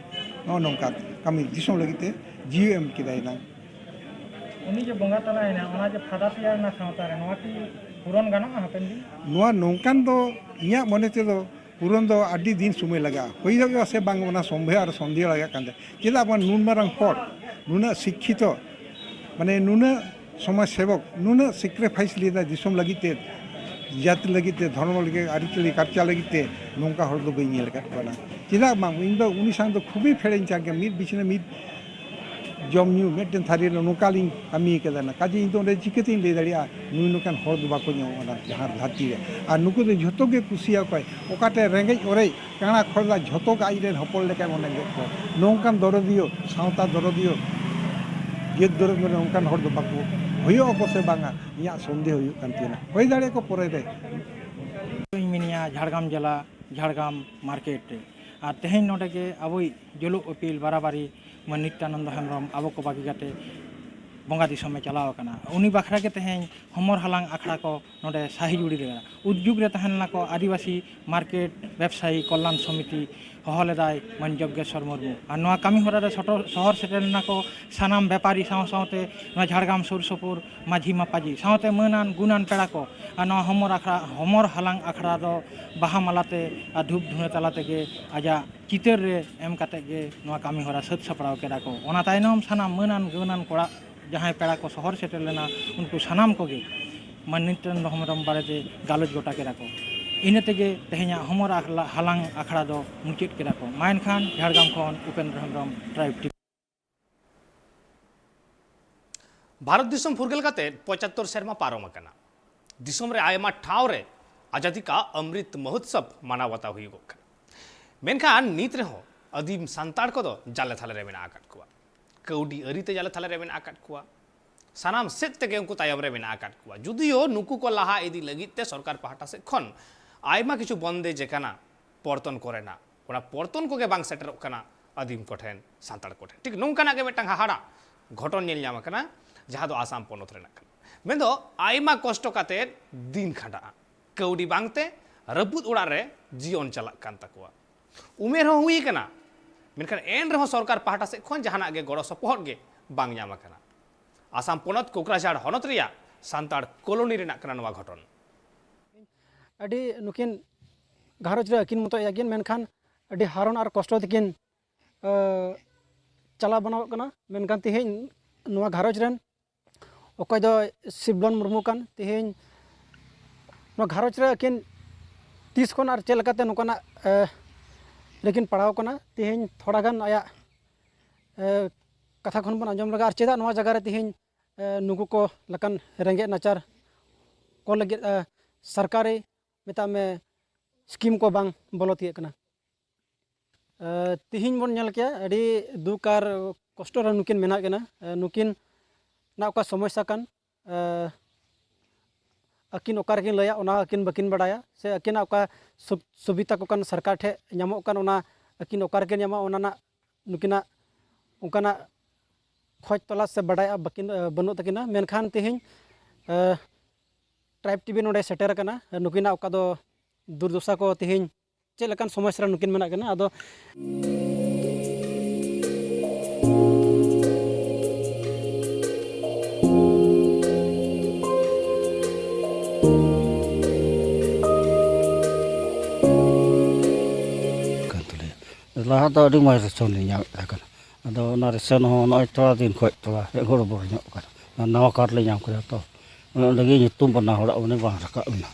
ᱱᱚᱜᱼᱚ ᱱᱚᱝᱠᱟ ᱠᱟᱹᱢᱤ ᱫᱤᱥᱚᱢ ᱞᱟᱹᱜᱤᱫ ᱛᱮ ᱡᱤᱣᱤ ᱮᱢ ᱠᱮᱫᱟᱭ ᱱᱟᱝ᱾ ᱩᱱᱤ ᱡᱮ ᱵᱚᱸᱜᱟ ᱛᱟᱞᱟᱭᱮᱱᱟ, ᱚᱱᱟ ᱡᱮ ᱯᱷᱟᱫᱟ ᱛᱮᱭᱟᱨ ᱮᱱᱟ ᱥᱟᱶᱛᱟ ᱨᱮ, ᱱᱚᱣᱟ ᱠᱤ ᱯᱩᱨᱚᱱ ᱜᱟᱱᱚᱜᱼᱟ ᱦᱟᱯᱮᱱ ᱫᱤᱱ? ᱱᱚᱣᱟ ᱱᱚᱝᱠᱟᱱ ᱫᱚ ᱤᱧᱟᱹᱜ ᱢᱚᱱᱮ ᱛᱮᱫᱚ ᱯᱩᱨᱚᱱ ᱫᱚ ᱟᱹᱰᱤ ᱫᱤᱱ ᱥᱚᱢᱚᱭ ᱞᱟᱜᱟᱜᱼᱟ, ᱦᱩᱭ ᱫᱟᱲᱮᱭᱟᱜᱼᱟ ᱥᱮ ᱵᱟᱝ, ᱚᱱᱟ ᱥᱚᱱᱫᱮᱦ ᱟᱨ ᱥᱚᱱᱫᱮᱦ ᱞᱟᱜᱟᱜ ᱠᱟᱱ ᱛᱟᱦᱮᱸ᱾ ᱪᱮᱫᱟᱜ ᱵᱟᱝ, ᱱᱩᱱ ᱢᱟᱨᱟᱝ ᱦᱚᱲ, ᱱᱩᱱᱟᱹᱜ ᱥᱤᱠᱠᱷᱤᱛᱚ, ᱢᱟᱱᱮ ᱱᱩᱱᱟᱹᱜ ᱥᱚᱢᱟᱡᱽ ᱥᱮᱵᱚᱠ, ᱱᱩᱱᱟᱹᱜ sacrifice ᱞᱮᱫᱟ ᱫᱤᱥᱚᱢ ᱞᱟᱹᱜᱤᱫ ᱛᱮ, ᱡᱟᱹᱛᱤ ᱞᱟᱹᱜᱤᱫ ᱛᱮ, ᱫᱷᱚᱨᱢᱚ ᱞᱟᱹᱜᱤᱫ, ᱟᱹᱨᱤᱪᱟᱹᱞᱤ culture ᱞᱟᱹᱜᱤᱫ ᱛᱮ, ᱱᱚᱝᱠᱟ ᱦᱚᱲ ᱫᱚ ᱵᱟᱹᱧ ᱧᱮᱞ ᱟᱠᱟᱫ ᱠᱚᱣᱟ᱾ ᱪᱮᱫᱟᱜ ᱵᱟᱝ, ᱤᱧ ᱫᱚ ᱩᱱᱤ ᱥᱟᱶ ᱫᱚ ᱠᱷᱩᱵᱤ friend ᱤᱧ ᱛᱟᱦᱮᱸ ᱠᱟᱱᱟ, ᱢᱤᱫ ᱵᱤᱪᱷᱱᱟᱹ ᱢᱤᱫ ᱡᱚᱢ ᱧᱩ ᱢᱤᱫᱴᱮᱱ ᱛᱷᱟᱹᱨᱤ ᱨᱮ ᱱᱚᱝᱠᱟ ᱞᱤᱧ ᱠᱟᱹᱢᱤ ᱠᱟᱫᱟ ᱱᱟ, ᱠᱟᱡᱮ ᱤᱧ ᱫᱚ ᱚᱸᱰᱮ ᱪᱤᱠᱟᱹᱛᱤᱧ ᱞᱟᱹᱭ ᱫᱟᱲᱮᱭᱟᱜᱼᱟ ᱱᱩᱭ ᱱᱚᱝᱠᱟᱱ ᱦᱚᱲ ᱫᱚ ᱵᱟᱠᱚ ᱧᱟᱢᱚᱜᱼᱟ ᱱᱟ ᱡᱟᱦᱟᱸ ᱫᱷᱟᱹᱨᱛᱤ ᱨᱮ᱾ ᱟᱨ ᱱᱩᱠᱩ ᱫᱚ ᱡᱷᱚᱛᱚ ᱜᱮ ᱠᱩᱥᱤᱭᱟᱠᱚᱣᱟᱭ, ᱚᱠᱟᱴᱷᱮᱱ ᱨᱮᱸᱜᱮᱡ ᱚᱨᱮᱡ ᱠᱟᱬᱟ ᱠᱷᱚᱨᱫᱟ ᱡᱷᱚᱛᱚ ᱜᱮ ᱟᱡᱨᱮᱱ ᱦᱚᱯᱚᱱ ᱞᱮᱠᱟᱭ ᱢᱚᱱᱮ ᱞᱮᱫ ᱠᱚᱣᱟ᱾ ᱱᱚᱝᱠᱟᱱ ᱫᱚᱨᱚᱫᱤᱭᱟᱹ, ᱥᱟᱶᱛᱟ ᱫᱚᱨᱚᱫᱤᱭᱟᱹ, ᱡᱟᱹᱛ ᱫᱚᱨᱚᱫᱤᱭᱟᱹ ᱱᱚᱝᱠᱟᱱ ᱦᱚᱲ ᱫᱚ ᱵᱟᱠᱚ ᱦᱩᱭᱩᱜ ᱟᱠᱚ ᱥᱮ ᱵᱟᱝᱟ, ᱤᱧᱟᱹᱜ ᱥᱚᱱᱫᱮᱦ ᱦᱩᱭᱩᱜ ᱠᱟᱱ ᱛᱤᱧᱟᱹ᱾ ᱦᱩᱭ ᱫᱟᱲᱮᱭᱟᱜᱼᱟ ᱠᱚ ᱯᱚᱨᱮ ᱨᱮ᱾ ᱤᱧ ᱢᱤᱱᱟᱹᱧᱟ ᱡᱷᱟᱲᱜᱨᱟᱢ ᱡᱮᱞᱟ, ᱡᱷᱟᱲᱜᱨᱟᱢ market ᱨᱮ᱾ ᱟᱨ ᱛᱮᱦᱮᱧ ᱱᱚᱰᱮ ᱜᱮ ᱟᱵᱚᱭᱤᱡ ᱡᱩᱞᱩᱜ ᱤᱯᱤᱞ ᱵᱟᱨᱟᱵᱟᱨᱤ ᱢᱟᱹᱱ ᱱᱤᱛᱭᱟᱱᱚᱱᱫᱚ ᱦᱮᱢᱵᱨᱚᱢ ᱟᱵᱚ ᱠᱚ ᱵᱟᱹᱜᱤ ᱠᱟᱛᱮ ᱵᱚᱸᱜᱟ ᱫᱤᱥᱚᱢᱮ ᱪᱟᱞᱟᱣ ᱟᱠᱟᱱᱟ᱾ ᱩᱱᱤ ᱵᱟᱠᱷᱨᱟ ᱜᱮ ᱛᱮᱦᱮᱧ ᱦᱚᱢᱚᱨ ᱦᱟᱞᱟᱝ ᱟᱠᱷᱲᱟ ᱠᱚ ᱱᱚᱰᱮ ᱥᱟᱹᱦᱤ ᱡᱩᱲᱤ ᱞᱮᱫᱟ᱾ ᱩᱫᱽᱡᱩᱜᱽ ᱨᱮ ᱛᱟᱦᱮᱸ ᱞᱮᱱᱟ ᱠᱚ ᱟᱹᱫᱤᱵᱟᱹᱥᱤ market ᱵᱮᱵᱽᱥᱟᱭᱤ ᱠᱚᱞᱞᱟᱱ ᱥᱚᱢᱤᱛᱤ, ᱦᱚᱦᱚ ᱞᱮᱫᱟᱭ ᱢᱟᱹᱱ ᱡᱚᱜᱽᱜᱮᱥᱣᱚᱨ ᱢᱩᱨᱢᱩ᱾ ᱟᱨ ᱱᱚᱣᱟ ᱠᱟᱹᱢᱤ ᱦᱚᱨᱟ ᱨᱮ ᱥᱚᱴᱚ-, ᱥᱚᱦᱚᱨ ᱥᱮᱴᱮᱨ ᱞᱮᱱᱟ ᱠᱚ ᱥᱟᱱᱟᱢ ᱵᱮᱯᱟᱨᱤ ᱥᱟᱶ ᱥᱟᱶᱛᱮ ᱱᱚᱣᱟ ᱡᱷᱟᱲᱜᱨᱟᱢ ᱥᱩᱨ ᱥᱩᱯᱩᱨ ᱢᱟᱹᱡᱷᱤ ᱢᱟᱯᱟᱡᱷᱤ ᱥᱟᱶᱛᱮ ᱢᱟᱹᱱᱟᱱ ᱜᱩᱱᱟᱱ ᱯᱮᱲᱟ ᱠᱚ᱾ ᱟᱨ ᱱᱚᱣᱟ ᱦᱚᱢᱚᱨ ᱟᱠᱷᱲᱟ, ᱦᱚᱢᱚᱨ ᱦᱟᱞᱟᱝ ᱟᱠᱷᱲᱟ ᱫᱚ ᱵᱟᱦᱟ ᱢᱟᱞᱟ ᱛᱮ ᱟᱨ ᱫᱷᱩᱯ ᱫᱷᱩᱬᱟᱹ ᱛᱟᱞᱟ ᱛᱮᱜᱮ ᱟᱡᱟᱜ ᱪᱤᱛᱟᱹᱨ ᱨᱮ ᱮᱢ ᱠᱟᱛᱮ ᱜᱮ ᱱᱚᱣᱟ ᱠᱟᱹᱢᱤ ᱦᱚᱨᱟ ᱥᱟᱹᱛ ᱥᱟᱯᱲᱟᱣ ᱠᱮᱫᱟ ᱠᱚ᱾ ᱚᱱᱟ ᱛᱟᱭᱱᱚᱢ ᱥᱟᱱᱟᱢ ᱢᱟᱹᱱᱟᱱ ᱜᱩᱱᱟᱱ ᱠᱚᱲᱟ ᱡᱟᱦᱟᱸᱭ ᱯᱮᱲᱟ ᱠᱚ ᱥᱚᱦᱚᱨ ᱥᱮᱴᱮᱨ ᱞᱮᱱᱟ, ᱩᱱᱠᱩ ᱥᱟᱱᱟᱢ ᱠᱚᱜᱮ ᱢᱟᱹᱱ ᱱᱤᱛᱭᱟᱱᱚᱱᱫᱚ ᱦᱮᱢᱵᱨᱚᱢ ᱵᱟᱨᱮᱛᱮ ᱜᱟᱞᱚᱪ ᱜᱚᱴᱟ ᱠᱮᱫᱟ ᱠᱚ᱾ ᱤᱱᱟᱹ ᱛᱮᱜᱮ ᱛᱮᱦᱮᱧᱟᱜ ᱦᱚᱢᱚᱨ ᱟᱠᱷᱲᱟ, ᱦᱟᱞᱟᱝ ᱟᱠᱷᱲᱟ ᱫᱚ ᱢᱩᱪᱟᱹᱫ ᱠᱮᱫᱟ ᱠᱚ᱾ ᱢᱟ ᱮᱱᱠᱷᱟᱱ ᱡᱷᱟᱲᱜᱨᱟᱢ ᱠᱷᱚᱱ ᱩᱯᱮᱱᱫᱨᱚ ᱦᱮᱢᱵᱨᱚᱢ, Tribe TV᱾ ᱵᱷᱟᱨᱚᱛ ᱫᱤᱥᱚᱢ ᱯᱷᱩᱨᱜᱟᱹᱞ ᱠᱟᱛᱮ ᱯᱚᱸᱪᱟᱛᱛᱳᱨ ᱥᱮᱨᱢᱟ ᱯᱟᱨᱚᱢ ᱟᱠᱟᱱᱟ᱾ ᱫᱤᱥᱚᱢ ᱨᱮ ᱟᱭᱢᱟ ᱴᱷᱟᱶ ᱨᱮ ᱟᱡᱟᱫᱤ ᱠᱟ ᱚᱢᱨᱤᱛ ᱢᱚᱦᱳᱛᱥᱚᱵ ᱢᱟᱱᱟᱣ ᱵᱟᱛᱟᱣ ᱦᱩᱭᱩᱜᱚᱜ ᱠᱟᱱᱟ᱾ ᱢᱮᱱᱠᱷᱟᱱ ᱱᱤᱛ ᱨᱮᱦᱚᱸ ᱟᱹᱫᱤᱢ ᱥᱟᱱᱛᱟᱲ ᱠᱚᱫᱚ ᱡᱟᱞᱮ ᱛᱷᱟᱞᱮ ᱨᱮ ᱢᱮᱱᱟᱜ ᱟᱠᱟᱫ ᱠᱚᱣᱟ᱾ ᱠᱟᱹᱣᱰᱤ ᱟᱹᱨᱤ ᱛᱮ ᱡᱟᱞᱮ ᱛᱷᱟᱞᱮ ᱨᱮ ᱢᱮᱱᱟᱜ ᱟᱠᱟᱫ ᱠᱚᱣᱟ᱾ ᱥᱟᱱᱟᱢ ᱥᱮᱫ ᱛᱮᱜᱮ ᱩᱱᱠᱩ ᱛᱟᱭᱚᱢ ᱨᱮ ᱢᱮᱱᱟᱜ ᱟᱠᱟᱫ ᱠᱚᱣᱟ᱾ ᱡᱩᱫᱤᱭᱳ ᱱᱩᱠᱩ ᱠᱚ ᱞᱟᱦᱟ ᱤᱫᱤ ᱞᱟᱹᱜᱤᱫ ᱛᱮ ᱥᱚᱨᱠᱟᱨ ᱯᱟᱦᱴᱟ ᱥᱮᱫ ᱠᱷᱚᱱ ᱟᱭᱢᱟ ᱠᱤᱪᱷᱩ ᱵᱚᱱᱫᱮᱡᱽ ᱟᱠᱟᱱᱟ, ᱯᱚᱨᱛᱚᱱ ᱠᱚᱨᱮᱱᱟᱜ, ᱚᱱᱟ ᱯᱚᱨᱛᱚᱱ ᱠᱚᱜᱮ ᱵᱟᱝ ᱥᱮᱴᱮᱨᱚᱜ ᱠᱟᱱᱟ ᱟᱹᱫᱤᱢ ᱠᱚᱴᱷᱮᱱ, ᱥᱟᱱᱛᱟᱲ ᱠᱚᱴᱷᱮᱱ᱾ ᱴᱷᱤᱠ ᱱᱚᱝᱠᱟᱱᱟᱜ ᱜᱮ ᱢᱤᱫᱴᱟᱝ ᱦᱟᱦᱟᱲᱟ ᱜᱷᱚᱴᱚᱱ ᱧᱮᱞ ᱧᱟᱢ ᱟᱠᱟᱱᱟ, ᱡᱟᱦᱟᱸ ᱫᱚ ᱟᱥᱟᱢ ᱯᱚᱱᱚᱛ ᱨᱮᱱᱟᱜ ᱠᱟᱱᱟ᱾ ᱢᱮᱱᱫᱚ ᱟᱭᱢᱟ ᱠᱚᱥᱴᱚ ᱠᱟᱛᱮ ᱫᱤᱱ ᱠᱷᱟᱸᱰᱟᱜᱼᱟ, ᱠᱟᱹᱣᱰᱤ ᱵᱟᱝᱛᱮ ᱨᱟᱹᱯᱩᱫ ᱚᱲᱟᱜ ᱨᱮ ᱡᱤᱭᱚᱱ ᱪᱟᱞᱟᱜ ᱠᱟᱱ ᱛᱟᱠᱚᱣᱟ᱾ ᱩᱢᱮᱨ ᱦᱚᱸ ᱦᱩᱭ ᱟᱠᱟᱱᱟ, ᱢᱮᱱᱠᱷᱟᱱ ᱮᱱ ᱨᱮᱦᱚᱸ ᱥᱚᱨᱠᱟᱨ ᱯᱟᱦᱴᱟ ᱥᱮᱫ ᱠᱷᱚᱱ ᱡᱟᱦᱟᱱᱟᱜ ᱜᱮ ᱜᱚᱲᱚ ᱥᱚᱯᱚᱦᱚᱫ ᱜᱮ ᱵᱟᱝ ᱧᱟᱢ ᱟᱠᱟᱱᱟ᱾ ᱟᱥᱟᱢ ᱯᱚᱱᱚᱛ ᱠᱳᱠᱨᱟᱡᱷᱟᱲ ᱦᱚᱱᱚᱛ ᱨᱮᱭᱟᱜ ᱥᱟᱱᱛᱟᱲ ᱠᱚᱞᱳᱱᱤ ᱨᱮᱱᱟᱜ ᱠᱟᱱᱟ ᱱᱚᱣᱟ ᱜᱷᱚᱴᱚᱱ᱾ ᱟᱹᱰᱤ ᱱᱩᱠᱤᱱ ᱜᱷᱟᱨᱚᱸᱡᱽ ᱨᱮ ᱟᱹᱠᱤᱱ ᱢᱚᱛᱚ ᱟᱹᱠᱤᱱ, ᱢᱮᱱᱠᱷᱟᱱ ᱟᱹᱰᱤ ᱦᱟᱨᱚᱱ ᱟᱨ ᱠᱚᱥᱴᱚ ᱛᱮᱠᱤᱱ, ᱮ, ᱪᱟᱞᱟᱣ ᱵᱟᱱᱟᱣᱚᱜ ᱠᱟᱱᱟ᱾ ᱢᱮᱱᱠᱷᱟᱱ ᱛᱮᱦᱮᱧ ᱱᱚᱣᱟ ᱜᱷᱟᱨᱚᱸᱡᱽ ᱨᱮᱱ ᱚᱠᱚᱭ ᱫᱚ ᱥᱤᱵᱞᱚᱱ ᱢᱩᱨᱢᱩ ᱠᱟᱱ, ᱛᱮᱦᱮᱧ ᱱᱚᱣᱟ ᱜᱷᱟᱨᱚᱸᱡᱽ ᱨᱮ ᱟᱹᱠᱤᱱ ᱛᱤᱥ ᱠᱷᱚᱱ ᱟᱨ ᱪᱮᱫ ᱞᱮᱠᱟᱛᱮ ᱱᱚᱝᱠᱟᱱᱟᱜ, ᱮ, ᱨᱮᱠᱤᱱ ᱯᱟᱲᱟᱣ ᱠᱟᱱᱟ, ᱛᱮᱦᱮᱧ ᱛᱷᱚᱲᱟ ᱜᱟᱱ ᱟᱭᱟᱜ, ᱮ, ᱠᱟᱛᱷᱟ ᱠᱷᱚᱱ ᱵᱚᱱ ᱟᱸᱡᱚᱢ ᱞᱮᱜᱟ᱾ ᱟᱨ ᱪᱮᱫᱟᱜ ᱱᱚᱣᱟ ᱡᱟᱭᱜᱟ ᱨᱮ ᱛᱮᱦᱮᱧ, ᱮ, ᱱᱩᱠᱩ ᱠᱚ ᱞᱮᱠᱟᱱ ᱨᱮᱸᱜᱮᱡ ᱱᱟᱪᱟᱨ ᱠᱚ ᱞᱟᱹᱜᱤᱫ, ᱮ, ᱥᱚᱨᱠᱟᱨᱤ, ᱢᱮᱛᱟᱜ ᱢᱮ, ᱥᱠᱤᱢ ᱠᱚ ᱵᱟᱝ ᱵᱚᱞᱚ ᱛᱤᱭᱟᱹᱜ ᱠᱟᱱᱟ? ᱮ, ᱛᱤᱦᱤᱧ ᱵᱚᱱ ᱧᱮᱞ ᱠᱮᱭᱟ, ᱟᱹᱰᱤ ᱫᱩᱠ ᱟᱨ ᱠᱚᱥᱴᱚ ᱨᱮ ᱱᱩᱠᱤᱱ ᱢᱮᱱᱟᱜ ᱠᱤᱱᱟ᱾ ᱮ, ᱱᱩᱠᱤᱱ ᱱᱟᱜ ᱚᱠᱟ ᱥᱚᱢᱚᱥᱥᱟ ᱠᱟᱱ, ᱮ, ᱟᱹᱠᱤᱱ ᱚᱠᱟ ᱨᱮᱠᱤᱱ ᱞᱟᱹᱭᱟ, ᱚᱱᱟ ᱟᱹᱠᱤᱱ ᱵᱟᱹᱠᱤᱱ ᱵᱟᱰᱟᱭᱟ, ᱥᱮ ᱟᱹᱠᱤᱱᱟᱜ ᱚᱠᱟ ᱥᱩᱵ-, ᱥᱩᱵᱤᱫᱷᱟ ᱠᱚ ᱠᱟᱱ ᱥᱚᱨᱠᱟᱨ ᱴᱷᱮᱱ ᱧᱟᱢᱚᱜ ᱠᱟᱱ, ᱚᱱᱟ ᱟᱹᱠᱤᱱ ᱚᱠᱟ ᱨᱮᱠᱤᱱ ᱧᱟᱢᱟ, ᱚᱱᱟ ᱨᱮᱱᱟᱜ ᱱᱩᱠᱤᱱᱟᱜ ᱚᱱᱠᱟᱱᱟᱜ ᱠᱷᱚᱡᱽ ᱛᱚᱞᱟᱥ ᱥᱮ ᱵᱟᱰᱟᱭ ᱵᱟᱹᱠᱤᱱ, ᱮ, ᱵᱟᱹᱱᱩᱜ ᱛᱟᱹᱠᱤᱱᱟ᱾ ᱢᱮᱱᱠᱷᱟᱱ ᱛᱮᱦᱮᱧ, ᱮ, ᱴᱨᱟᱭᱤᱵᱽ ᱴᱤᱵᱷᱤ ᱱᱚᱰᱮ ᱥᱮᱴᱮᱨ ᱟᱠᱟᱱᱟ᱾ ᱱᱩᱠᱤᱱᱟᱜ ᱚᱠᱟ ᱫᱚ ᱫᱩᱨᱫᱚᱥᱟ ᱠᱚ, ᱛᱮᱦᱮᱧ ᱪᱮᱫ ᱞᱮᱠᱟᱱ ᱥᱚᱢᱚᱥᱥᱟ ᱨᱮ ᱱᱩᱠᱤᱱ ᱢᱮᱱᱟᱜ ᱠᱤᱱᱟ, ᱟᱫᱚ ᱠᱟᱱ ᱛᱟᱞᱮᱭᱟ᱾ ᱞᱟᱦᱟ ᱫᱚ ᱟᱹᱰᱤ ᱢᱚᱡᱽ ᱨᱮᱥᱚᱱ ᱞᱮ ᱧᱟᱢᱮᱫ ᱛᱟᱦᱮᱸ ᱠᱟᱱᱟ, ᱟᱫᱚ ᱚᱱᱟ ᱨᱮᱥᱚᱱ ᱦᱚᱸ ᱱᱚᱜᱼᱚᱭ ᱛᱷᱚᱲᱟ ᱫᱤᱱ ᱠᱷᱚᱱ ᱛᱷᱚᱲᱟ ᱦᱮᱡ ᱜᱚᱲᱵᱚᱲ ᱧᱚᱜ ᱠᱟᱱᱟ᱾ ᱚᱱᱟ ᱱᱟᱣᱟ ᱠᱟᱨᱰ ᱞᱮ ᱧᱟᱢ ᱠᱮᱫᱟ ᱛᱚ, ᱚᱱᱮ ᱚᱸᱰᱮ ᱜᱮ ᱧᱩᱛᱩᱢ ᱵᱟᱱᱟ ᱦᱚᱲᱟᱜ ᱚᱱᱮ ᱵᱟᱝ ᱨᱟᱠᱟᱵ ᱮᱱᱟ,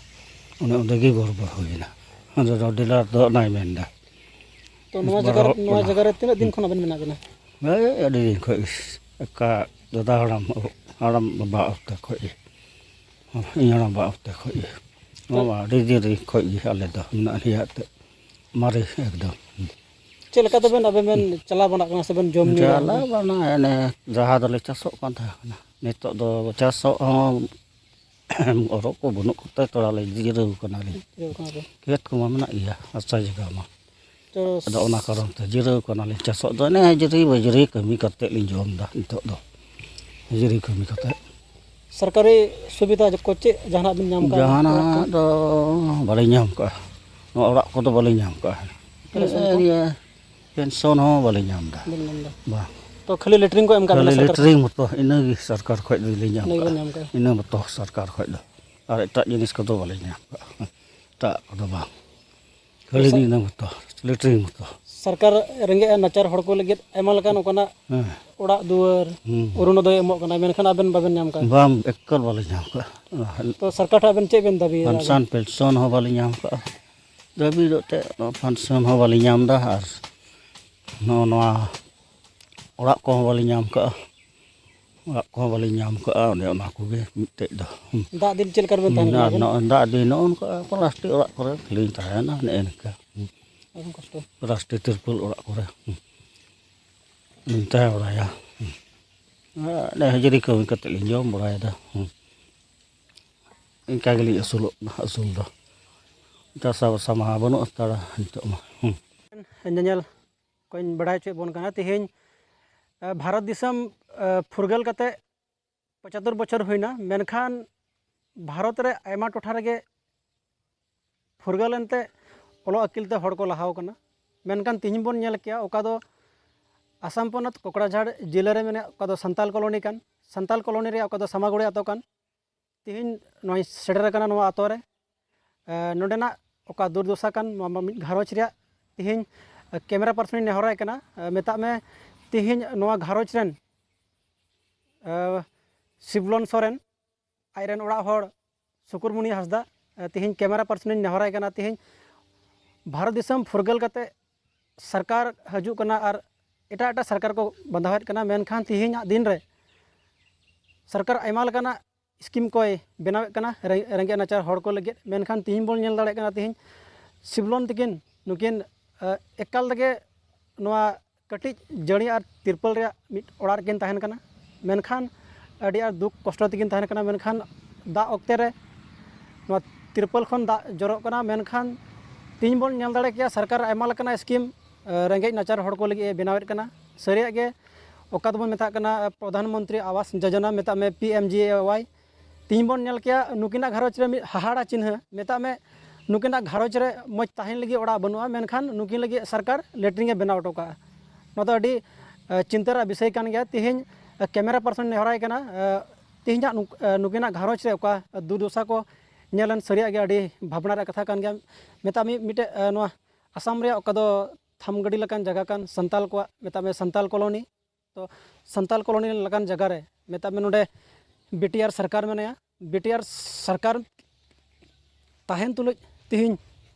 ᱚᱱᱮ ᱚᱸᱰᱮ ᱜᱮ ᱜᱚᱲᱵᱚᱲ ᱦᱩᱭᱮᱱᱟ᱾ ᱚᱸᱰᱮ ᱫᱚ ᱰᱤᱞᱟᱨ ᱫᱚ ᱚᱱᱟᱭ ᱢᱮᱱᱫᱟ᱾ ᱛᱚ ᱱᱚᱣᱟ ᱡᱟᱭᱜᱟ ᱨᱮ, ᱵᱟᱨᱚ ᱱᱚᱣᱟ ᱚᱱᱟ ᱡᱟᱭᱜᱟ ᱨᱮ ᱛᱤᱱᱟᱹᱜ ᱫᱤᱱ ᱠᱷᱚᱱ ᱟᱵᱮᱱ ᱢᱮᱱᱟᱜ ᱵᱮᱱᱟ? ᱦᱮᱸ, ᱟᱹᱰᱤ ᱫᱤᱱ ᱠᱷᱚᱱ ᱜᱮ, ᱮᱠᱟ ᱫᱟᱫᱟ ᱦᱟᱲᱟᱢ, ᱦᱟᱲᱟᱢ ᱵᱟᱵᱟ ᱚᱠᱛᱮ ᱠᱷᱚᱱ ᱜᱮ, ᱤᱧ ᱦᱟᱲᱟᱢ ᱵᱟ ᱚᱠᱛᱮ ᱠᱷᱚᱱ ᱜᱮ, ᱱᱚᱣᱟ ᱢᱟ ᱟᱹᱰᱤ ᱫᱤᱱ ᱨᱮ ᱠᱷᱚᱱ ᱜᱮ ᱟᱞᱮ ᱫᱚ ᱢᱮᱱᱟᱜ ᱞᱮᱭᱟ ᱮᱱᱛᱮᱫ, ᱢᱟᱨᱮ ᱮᱠᱫᱚᱢ᱾ ᱪᱮᱫ ᱞᱮᱠᱟ ᱛᱮᱵᱮᱱ ᱟᱵᱮᱱ ᱵᱮᱱ ᱪᱟᱞᱟᱣ ᱵᱟᱲᱟᱜ ᱠᱟᱱᱟ ᱥᱮ ᱵᱮᱱ ᱡᱚᱢ ᱧᱩᱭᱟ? ᱪᱟᱞᱟᱣ ᱵᱟᱲᱟ, ᱮᱱᱮ ᱡᱟᱦᱟᱸ ᱫᱚᱞᱮ ᱪᱟᱥᱚᱜ ᱠᱟᱱ ᱛᱟᱦᱮᱸ ᱠᱟᱱᱟ, ᱱᱤᱛᱚᱜ ᱫᱚ ᱪᱟᱥᱚᱜ ᱦᱚᱸ ᱚᱨᱚᱜ ᱠᱚ ᱵᱟᱹᱱᱩᱜ ᱠᱚᱛᱮ ᱛᱷᱚᱲᱟ ᱞᱮ ᱡᱤᱨᱟᱹᱣ ᱠᱟᱱᱟᱞᱮ᱾ ᱡᱤᱨᱟᱹᱣ ᱠᱟᱱᱟ ᱯᱮ᱾ ᱠᱷᱮᱛ ᱠᱚᱢᱟ ᱢᱮᱱᱟᱜ ᱜᱮᱭᱟ, ᱦᱟᱥᱟ ᱡᱟᱭᱜᱟ ᱢᱟ᱾ ᱟᱫᱚ ᱚᱱᱟ ᱠᱟᱨᱚᱱ ᱛᱮ ᱡᱤᱨᱟᱹᱣ ᱠᱟᱱᱟᱞᱤᱧ᱾ ᱪᱟᱥᱚᱜ ᱫᱚ ᱚᱱᱮ ᱦᱟᱹᱡᱨᱤ ᱵᱟᱹᱡᱨᱤ ᱠᱟᱹᱢᱤ ᱠᱟᱛᱮᱫ ᱞᱤᱧ ᱡᱚᱢ ᱮᱫᱟ ᱱᱤᱛᱚᱜ ᱫᱚ, ᱦᱟᱹᱡᱨᱤ ᱠᱟᱹᱢᱤ ᱠᱟᱛᱮᱫ᱾ ᱥᱚᱨᱠᱟᱨᱤ ᱥᱩᱵᱤᱫᱷᱟ ᱠᱚ ᱪᱮᱫ ᱡᱟᱦᱟᱱᱟᱜ ᱵᱤᱱ ᱧᱟᱢ ᱠᱟᱜᱼᱟ? ᱡᱟᱦᱟᱱᱟᱜ ᱫᱚ ᱵᱟᱹᱞᱤᱧ ᱧᱟᱢ ᱠᱟᱜᱼᱟ, ᱱᱚᱣᱟ ᱚᱲᱟᱜ ᱠᱚᱫᱚ ᱵᱟᱹᱞᱤᱧ ᱧᱟᱢ ᱠᱟᱜᱼᱟ᱾ ᱯᱮᱱᱥᱚᱱ ᱠᱚ? ᱤᱭᱟᱹ, ᱯᱮᱱᱥᱚᱱ ᱦᱚᱸ ᱵᱟᱹᱞᱤᱧ ᱧᱟᱢ ᱮᱫᱟ᱾ ᱵᱟᱹᱞᱤᱧ ᱧᱟᱢ ᱮᱫᱟ᱾ ᱵᱟᱝ᱾ ᱛᱚ ᱠᱷᱟᱹᱞᱤ ᱞᱮᱴᱨᱤᱱ ᱠᱚ ᱮᱢ ᱠᱟᱜ ᱠᱷᱟᱹᱞᱤ ᱵᱮᱱᱟ ᱥᱚᱨᱠᱟᱨ ᱞᱮᱴᱨᱤᱱ ᱠᱷᱚᱱ? ᱢᱚᱛᱚ ᱤᱱᱟᱹᱜᱮ ᱥᱚᱨᱠᱟᱨ ᱠᱷᱚᱱ ᱫᱚᱞᱤᱧ ᱧᱟᱢ ᱤᱱᱟᱹ ᱠᱟᱜᱼᱟ᱾ ᱜᱮᱵᱮᱱ ᱧᱟᱢ ᱠᱟᱜᱼᱟ᱾ ᱤᱱᱟᱹ ᱢᱚᱛᱚ ᱥᱚᱨᱠᱟᱨ ᱠᱷᱚᱱ ᱫᱚ, ᱟᱨ ᱮᱴᱟᱜ ᱡᱤᱱᱤᱥ ᱠᱚᱫᱚ ᱵᱟᱹᱞᱤᱧ ᱧᱟᱢ ᱠᱟᱜᱼᱟ᱾ ᱮᱴᱟᱜ ᱠᱚᱫᱚ ᱵᱟᱝ, ᱠᱷᱟᱹᱞᱤ ᱥᱚ- ᱤᱱᱟᱹ ᱢᱚᱛᱚ, ᱞᱮᱴᱨᱤᱱ ᱢᱚᱛᱚ᱾ ᱥᱚᱨᱠᱟᱨ ᱨᱮᱸᱜᱮᱡ ᱟᱨ ᱱᱟᱪᱟᱨ ᱦᱚᱲ ᱠᱚ ᱞᱟᱹᱜᱤᱫ ᱟᱭᱢᱟ ᱞᱮᱠᱟᱱ ᱚᱱᱠᱟᱱᱟᱜ ᱦᱮᱸ᱾ ᱚᱲᱟᱜ ᱫᱩᱣᱟᱹᱨ, ᱦᱩᱸ᱾ ᱚᱨᱩᱱᱳᱫᱚᱭ ᱮᱢᱚᱜ ᱠᱟᱱᱟ, ᱢᱮᱱᱠᱷᱟᱱ ᱟᱵᱮᱱ ᱵᱟᱵᱮᱱ ᱧᱟᱢ ᱠᱟᱜᱼᱟ᱾ ᱵᱟᱝ, ᱮᱠᱟᱞ ᱵᱟᱞᱮ ᱧᱟᱢ ᱠᱟᱜᱼᱟ᱾ ᱛᱚ ᱥᱚᱨᱠᱟᱨ ᱴᱷᱮᱱ ᱟᱵᱮᱱ ᱪᱮᱫ ᱵᱮᱱ ᱫᱟᱹᱵᱤᱭᱮᱫᱟ ᱟᱵᱮᱱ? ᱯᱮᱱᱥᱚᱱ, ᱯᱮᱱᱥᱚᱱ ᱦᱚᱸ ᱵᱟᱞᱮ ᱧᱟᱢ ᱠᱟᱜᱼᱟ᱾ ᱫᱟᱹᱵᱤ ᱫᱚ ᱮᱱᱛᱮᱫ ᱱᱚᱣᱟ ᱯᱮᱱᱥᱚᱱ ᱦᱚᱸ ᱵᱟᱞᱮ ᱧᱟᱢ ᱮᱫᱟ, ᱟᱨ ᱱᱚᱜᱼᱚ ᱱᱚᱣᱟ ᱚᱲᱟᱜ ᱠᱚᱦᱚᱸ ᱵᱟᱞᱮ ᱧᱟᱢ ᱠᱟᱜᱼᱟ᱾ ᱚᱲᱟᱜ ᱠᱚᱦᱚᱸ ᱵᱟᱹᱞᱤᱧ ᱧᱟᱢ ᱠᱟᱜᱼᱟ, ᱚᱱᱮ ᱚᱱᱟ ᱠᱚᱜᱮ ᱢᱤᱫᱴᱮᱡ ᱫᱚ᱾ ᱦᱩᱸ᱾ ᱫᱟᱜ ᱫᱤᱱ ᱪᱮᱫ ᱞᱮᱠᱟ ᱨᱮᱵᱮᱱ ᱛᱟᱦᱮᱱ ᱠᱟᱱᱟ ᱟᱨ ᱟᱵᱮᱱ? ᱱᱚᱜᱼᱚᱭ ᱫᱟᱜ ᱫᱤᱱ ᱱᱚᱜᱼᱚ ᱱᱚᱝᱠᱟ ᱯᱞᱟᱥᱴᱤᱠ ᱚᱲᱟᱜ ᱠᱚᱨᱮ ᱞᱤᱧ ᱛᱟᱦᱮᱱᱟ, ᱱᱮᱜᱼᱮ ᱱᱤᱝᱠᱟ᱾ ᱦᱩᱸ᱾ ᱟᱹᱰᱤ ᱠᱚᱥᱴᱚ᱾ ᱯᱞᱟᱥᱴᱤᱠ ᱛᱤᱨᱯᱚᱞ ᱚᱲᱟᱜ ᱠᱚᱨᱮ, ᱦᱩᱸ, ᱞᱤᱧ ᱛᱟᱦᱮᱸ ᱵᱟᱲᱟᱭᱟ᱾ ᱦᱩᱸ᱾ ᱟᱨ ᱚᱱᱮ ᱦᱟᱹᱡᱨᱤ ᱠᱟᱹᱢᱤ ᱠᱟᱛᱮᱫ ᱞᱤᱧ ᱡᱚᱢ ᱵᱟᱲᱟᱭᱮᱫᱟ᱾ ᱦᱩᱸ᱾ ᱤᱱᱠᱟ ᱜᱮᱞᱤᱧ ᱟᱹᱥᱩᱞᱚᱜ ᱠᱟᱱᱟ ᱟᱹᱥᱩᱞ ᱫᱚ᱾ ᱪᱟᱥᱟᱵᱟᱥᱟ ᱢᱟ ᱵᱟᱹᱱᱩᱜ ᱦᱟᱛᱟᱲᱟ ᱱᱤᱛᱚᱜ ᱢᱟ᱾ ᱦᱩᱸ᱾ ᱧᱮᱧᱮᱞ ᱠᱚᱧ ᱵᱟᱲᱟᱭ ᱦᱚᱪᱚᱭᱮᱫ ᱵᱚᱱ ᱠᱟᱱᱟ᱾ ᱛᱮᱦᱮᱧ, ᱮ, ᱵᱷᱟᱨᱚᱛ ᱫᱤᱥᱚᱢ, ᱮ, ᱯᱷᱩᱨᱜᱟᱹᱞ ᱠᱟᱛᱮ ᱯᱚᱸᱪᱟᱛᱛᱳᱨ ᱵᱚᱪᱷᱚᱨ ᱦᱩᱭᱱᱟ, ᱢᱮᱱᱠᱷᱟᱱ ᱵᱷᱟᱨᱚᱛ ᱨᱮ ᱟᱭᱢᱟ ᱴᱚᱴᱷᱟ ᱨᱮᱜᱮ ᱯᱷᱩᱨᱜᱟᱹᱞ ᱮᱱᱛᱮ ᱚᱞᱚᱜ ᱟᱹᱠᱤᱞ ᱛᱮ ᱦᱚᱲ ᱠᱚ ᱞᱟᱦᱟᱣ ᱠᱟᱱᱟ᱾ ᱢᱮᱱᱠᱷᱟᱱ ᱛᱮᱦᱮᱧ ᱵᱚᱱ ᱧᱮᱞ ᱠᱮᱭᱟ, ᱚᱠᱟ ᱫᱚ ᱟᱥᱟᱢ ᱯᱚᱱᱚᱛ ᱠᱚᱠᱲᱟᱡᱷᱟᱲ ᱡᱮᱞᱟ ᱨᱮ ᱢᱮᱱᱟᱜ, ᱚᱠᱟ ᱫᱚ ᱥᱟᱱᱛᱟᱞ ᱠᱚᱞᱚᱱᱤ ᱠᱟᱱ, ᱥᱟᱱᱛᱟᱞ ᱠᱚᱞᱚᱱᱤ ᱨᱮᱭᱟᱜ ᱚᱠᱟ ᱫᱚ ᱥᱟᱢᱟᱜᱩᱲᱤ ᱟᱛᱳ ᱠᱟᱱ, ᱛᱮᱦᱮᱧ ᱱᱚᱜᱼᱚᱭ ᱥᱮᱴᱮᱨ ᱟᱠᱟᱱᱟ ᱱᱚᱣᱟ ᱟᱛᱳ ᱨᱮ᱾ ᱮ, ᱱᱚᱰᱮᱱᱟᱜ ᱚᱠᱟ ᱫᱩᱨᱫᱚᱥᱟ ᱠᱟᱱ, ᱱᱚᱣᱟ ᱢᱟ ᱢᱤᱫ ᱜᱷᱟᱨᱚᱸᱡᱽ ᱨᱮᱭᱟᱜ ᱛᱮᱦᱮᱧ, ᱮ, ᱠᱮᱢᱮᱨᱟ ᱯᱟᱨᱥᱚᱱᱤᱧ ᱱᱮᱦᱚᱨᱟᱭ ᱠᱟᱱᱟ, ᱮ, ᱢᱮᱛᱟᱜ ᱢᱮ ᱛᱮᱦᱮᱧ ᱱᱚᱣᱟ ᱜᱷᱟᱨᱚᱸᱡᱽ ᱨᱮᱱ, ᱮ, ᱥᱤᱵᱞᱚᱱ ᱥᱚᱨᱮᱱ, ᱟᱡ ᱨᱮᱱ ᱚᱲᱟᱜ ᱦᱚᱲ ᱥᱩᱠᱩᱨᱢᱩᱱᱤ ᱦᱟᱸᱥᱫᱟ, ᱮ, ᱛᱮᱦᱮᱧ ᱠᱮᱢᱮᱨᱟ ᱯᱟᱨᱥᱚᱱᱤᱧ ᱱᱮᱦᱚᱨᱟᱭ ᱠᱟᱱᱟ, ᱛᱮᱦᱮᱧ ᱵᱷᱟᱨᱚᱛ ᱫᱤᱥᱚᱢ ᱯᱷᱩᱨᱜᱟᱹᱞ ᱠᱟᱛᱮ ᱥᱚᱨᱠᱟᱨ ᱦᱤᱡᱩᱜ ᱠᱟᱱᱟ ᱟᱨ ᱮᱴᱟᱜ ᱮᱴᱟᱜ ᱥᱚᱨᱠᱟᱨ ᱠᱚ ᱵᱟᱸᱫᱷᱟᱣᱮᱫ ᱠᱟᱱᱟ, ᱢᱮᱱᱠᱷᱟᱱ ᱛᱮᱦᱮᱧᱟᱜ ᱫᱤᱱ ᱨᱮ ᱥᱚᱨᱠᱟᱨ ᱟᱭᱢᱟ ᱞᱮᱠᱟᱱᱟᱜ ᱥᱠᱤᱢ ᱠᱚᱭ ᱵᱮᱱᱟᱣᱮᱫ ᱠᱟᱱᱟ ᱨᱮ-, ᱨᱮᱸᱜᱮᱡ ᱱᱟᱪᱟᱨ ᱦᱚᱲ ᱠᱚ ᱞᱟᱹᱜᱤᱫ᱾ ᱢᱮᱱᱠᱷᱟᱱ ᱛᱮᱦᱮᱧ ᱵᱚᱱ ᱧᱮᱞ ᱫᱟᱲᱮᱭᱟᱜ ᱠᱟᱱᱟ, ᱛᱮᱦᱮᱧ ᱥᱤᱵᱞᱚᱱ ᱛᱟᱹᱠᱤᱱ ᱱᱩᱠᱤᱱ, ᱮ, ᱮᱠᱟᱞ ᱛᱮᱜᱮ ᱱᱚᱣᱟ ᱠᱟᱹᱴᱤᱡ ᱡᱟᱹᱲᱤ ᱟᱨ ᱛᱤᱨᱯᱚᱞ ᱨᱮᱭᱟᱜ ᱢᱤᱫ ᱚᱲᱟᱜ ᱨᱮᱠᱤᱱ ᱛᱟᱦᱮᱱ ᱠᱟᱱᱟ᱾ ᱢᱮᱱᱠᱷᱟᱱ ᱟᱹᱰᱤ ᱟᱸᱴ ᱫᱩᱠ ᱠᱚᱥᱴᱚ ᱛᱮᱠᱤᱱ ᱛᱟᱦᱮᱱ ᱠᱟᱱᱟ᱾ ᱢᱮᱱᱠᱷᱟᱱ ᱫᱟᱜ ᱚᱠᱛᱮ ᱨᱮ ᱱᱚᱣᱟ ᱛᱤᱨᱯᱚᱞ ᱠᱷᱚᱱ ᱫᱟᱜ ᱡᱚᱨᱚᱜ ᱠᱟᱱᱟ, ᱢᱮᱱᱠᱷᱟᱱ ᱛᱮᱦᱮᱧ ᱵᱚᱱ ᱧᱮᱞ ᱫᱟᱲᱮ ᱠᱮᱭᱟ, ᱥᱚᱨᱠᱟᱨ ᱟᱭᱢᱟ ᱞᱮᱠᱟᱱᱟᱜ ᱥᱠᱤᱢ ᱨᱮᱸᱜᱮᱡ ᱱᱟᱪᱟᱨ ᱦᱚᱲ ᱠᱚ ᱞᱟᱹᱜᱤᱫ ᱮ ᱵᱮᱱᱟᱣᱮᱫ ᱠᱟᱱᱟ᱾ ᱥᱟᱹᱨᱤᱭᱟᱜ ᱜᱮ, ᱚᱠᱟ ᱫᱚᱵᱚᱱ ᱢᱮᱛᱟᱜ ᱠᱟᱱᱟ ᱯᱨᱚᱫᱷᱟᱱ ᱢᱚᱱᱛᱨᱤ ᱟᱵᱟᱥ ᱡᱳᱡᱚᱱᱟ, ᱢᱮᱛᱟᱜ ᱢᱮ ᱯᱤ ᱮᱢ ᱡᱤ ᱮ ᱣᱟᱭ᱾ ᱛᱮᱦᱮᱧ ᱵᱚᱱ ᱧᱮᱞ ᱠᱮᱭᱟ, ᱱᱩᱠᱤᱱᱟᱜ ᱜᱷᱟᱨᱚᱸᱡᱽ ᱨᱮ ᱢᱤᱫ ᱦᱟᱦᱟᱲᱟ ᱪᱤᱱᱦᱟᱹ, ᱢᱮᱛᱟᱜ ᱢᱮ ᱱᱩᱠᱤᱱᱟᱜ ᱜᱷᱟᱨᱚᱸᱡᱽ ᱨᱮ ᱢᱚᱡᱽ ᱛᱟᱦᱮᱱ ᱞᱟᱹᱜᱤᱫ ᱚᱲᱟᱜ ᱵᱟᱹᱱᱩᱜᱼᱟ, ᱢᱮᱱᱠᱷᱟᱱ ᱱᱩᱠᱤᱱ ᱞᱟᱹᱜᱤᱫ ᱥᱚᱨᱠᱟᱨ ᱞᱮᱴᱨᱤᱱ ᱮ ᱵᱮᱱᱟᱣ ᱦᱚᱴᱚ ᱠᱟᱜᱼᱟ᱾ ᱱᱚᱣᱟ ᱫᱚ ᱟᱹᱰᱤ, ᱮ, ᱪᱤᱱᱛᱟᱹ ᱨᱮᱭᱟᱜ ᱵᱤᱥᱚᱭ ᱠᱟᱱ ᱜᱮᱭᱟ᱾ ᱛᱮᱦᱮᱧ, ᱮ, ᱠᱮᱢᱮᱨᱟ ᱯᱟᱨᱥᱚᱱ ᱱᱮᱦᱚᱨᱟᱭ ᱠᱟᱱᱟ, ᱮ, ᱛᱮᱦᱮᱧᱟᱜ ᱱᱩᱠ-, ᱮ, ᱱᱩᱠᱤᱱᱟᱜ ᱜᱷᱟᱨᱚᱸᱡᱽ ᱨᱮ ᱚᱠᱟ ᱫᱩᱨᱫᱚᱥᱟ ᱠᱚ ᱧᱮᱞ ᱮᱱ, ᱥᱟᱹᱨᱤᱭᱟᱜ ᱜᱮ ᱟᱹᱰᱤ ᱵᱷᱟᱵᱽᱱᱟ ᱨᱮᱭᱟᱜ ᱠᱟᱛᱷᱟ ᱠᱟᱱ ᱜᱮᱭᱟ᱾ ᱢᱮᱛᱟᱜ ᱢᱮ ᱢᱤᱫᱴᱮᱡ, ᱮ, ᱱᱚᱣᱟ ᱟᱥᱟᱢ ᱨᱮᱭᱟᱜ ᱚᱠᱟ ᱫᱚ ᱛᱷᱟᱢᱜᱟᱹᱰᱤ ᱞᱮᱠᱟᱱ ᱡᱟᱭᱜᱟ ᱠᱟᱱ, ᱥᱟᱱᱛᱟᱞ ᱠᱚᱣᱟᱜ, ᱢᱮᱛᱟᱜ ᱢᱮ ᱥᱟᱱᱛᱟᱞ ᱠᱚᱞᱳᱱᱤ, ᱛᱚ ᱥᱟᱱᱛᱟᱞ ᱠᱚᱞᱳᱱᱤ ᱞᱮᱠᱟᱱ ᱡᱟᱭᱜᱟ ᱨᱮ, ᱢᱮᱛᱟᱜ ᱢᱮ ᱱᱚᱰᱮ ᱵᱤ ᱴᱤ ᱟᱨ ᱥᱚᱨᱠᱟᱨ ᱢᱮᱱᱟᱭᱟ᱾ ᱵᱤ ᱴᱤ ᱟᱨ ᱥᱚᱨᱠᱟᱨ ᱛᱟᱦᱮᱱ ᱛᱩᱞᱩᱡ ᱛᱮᱦᱮᱧ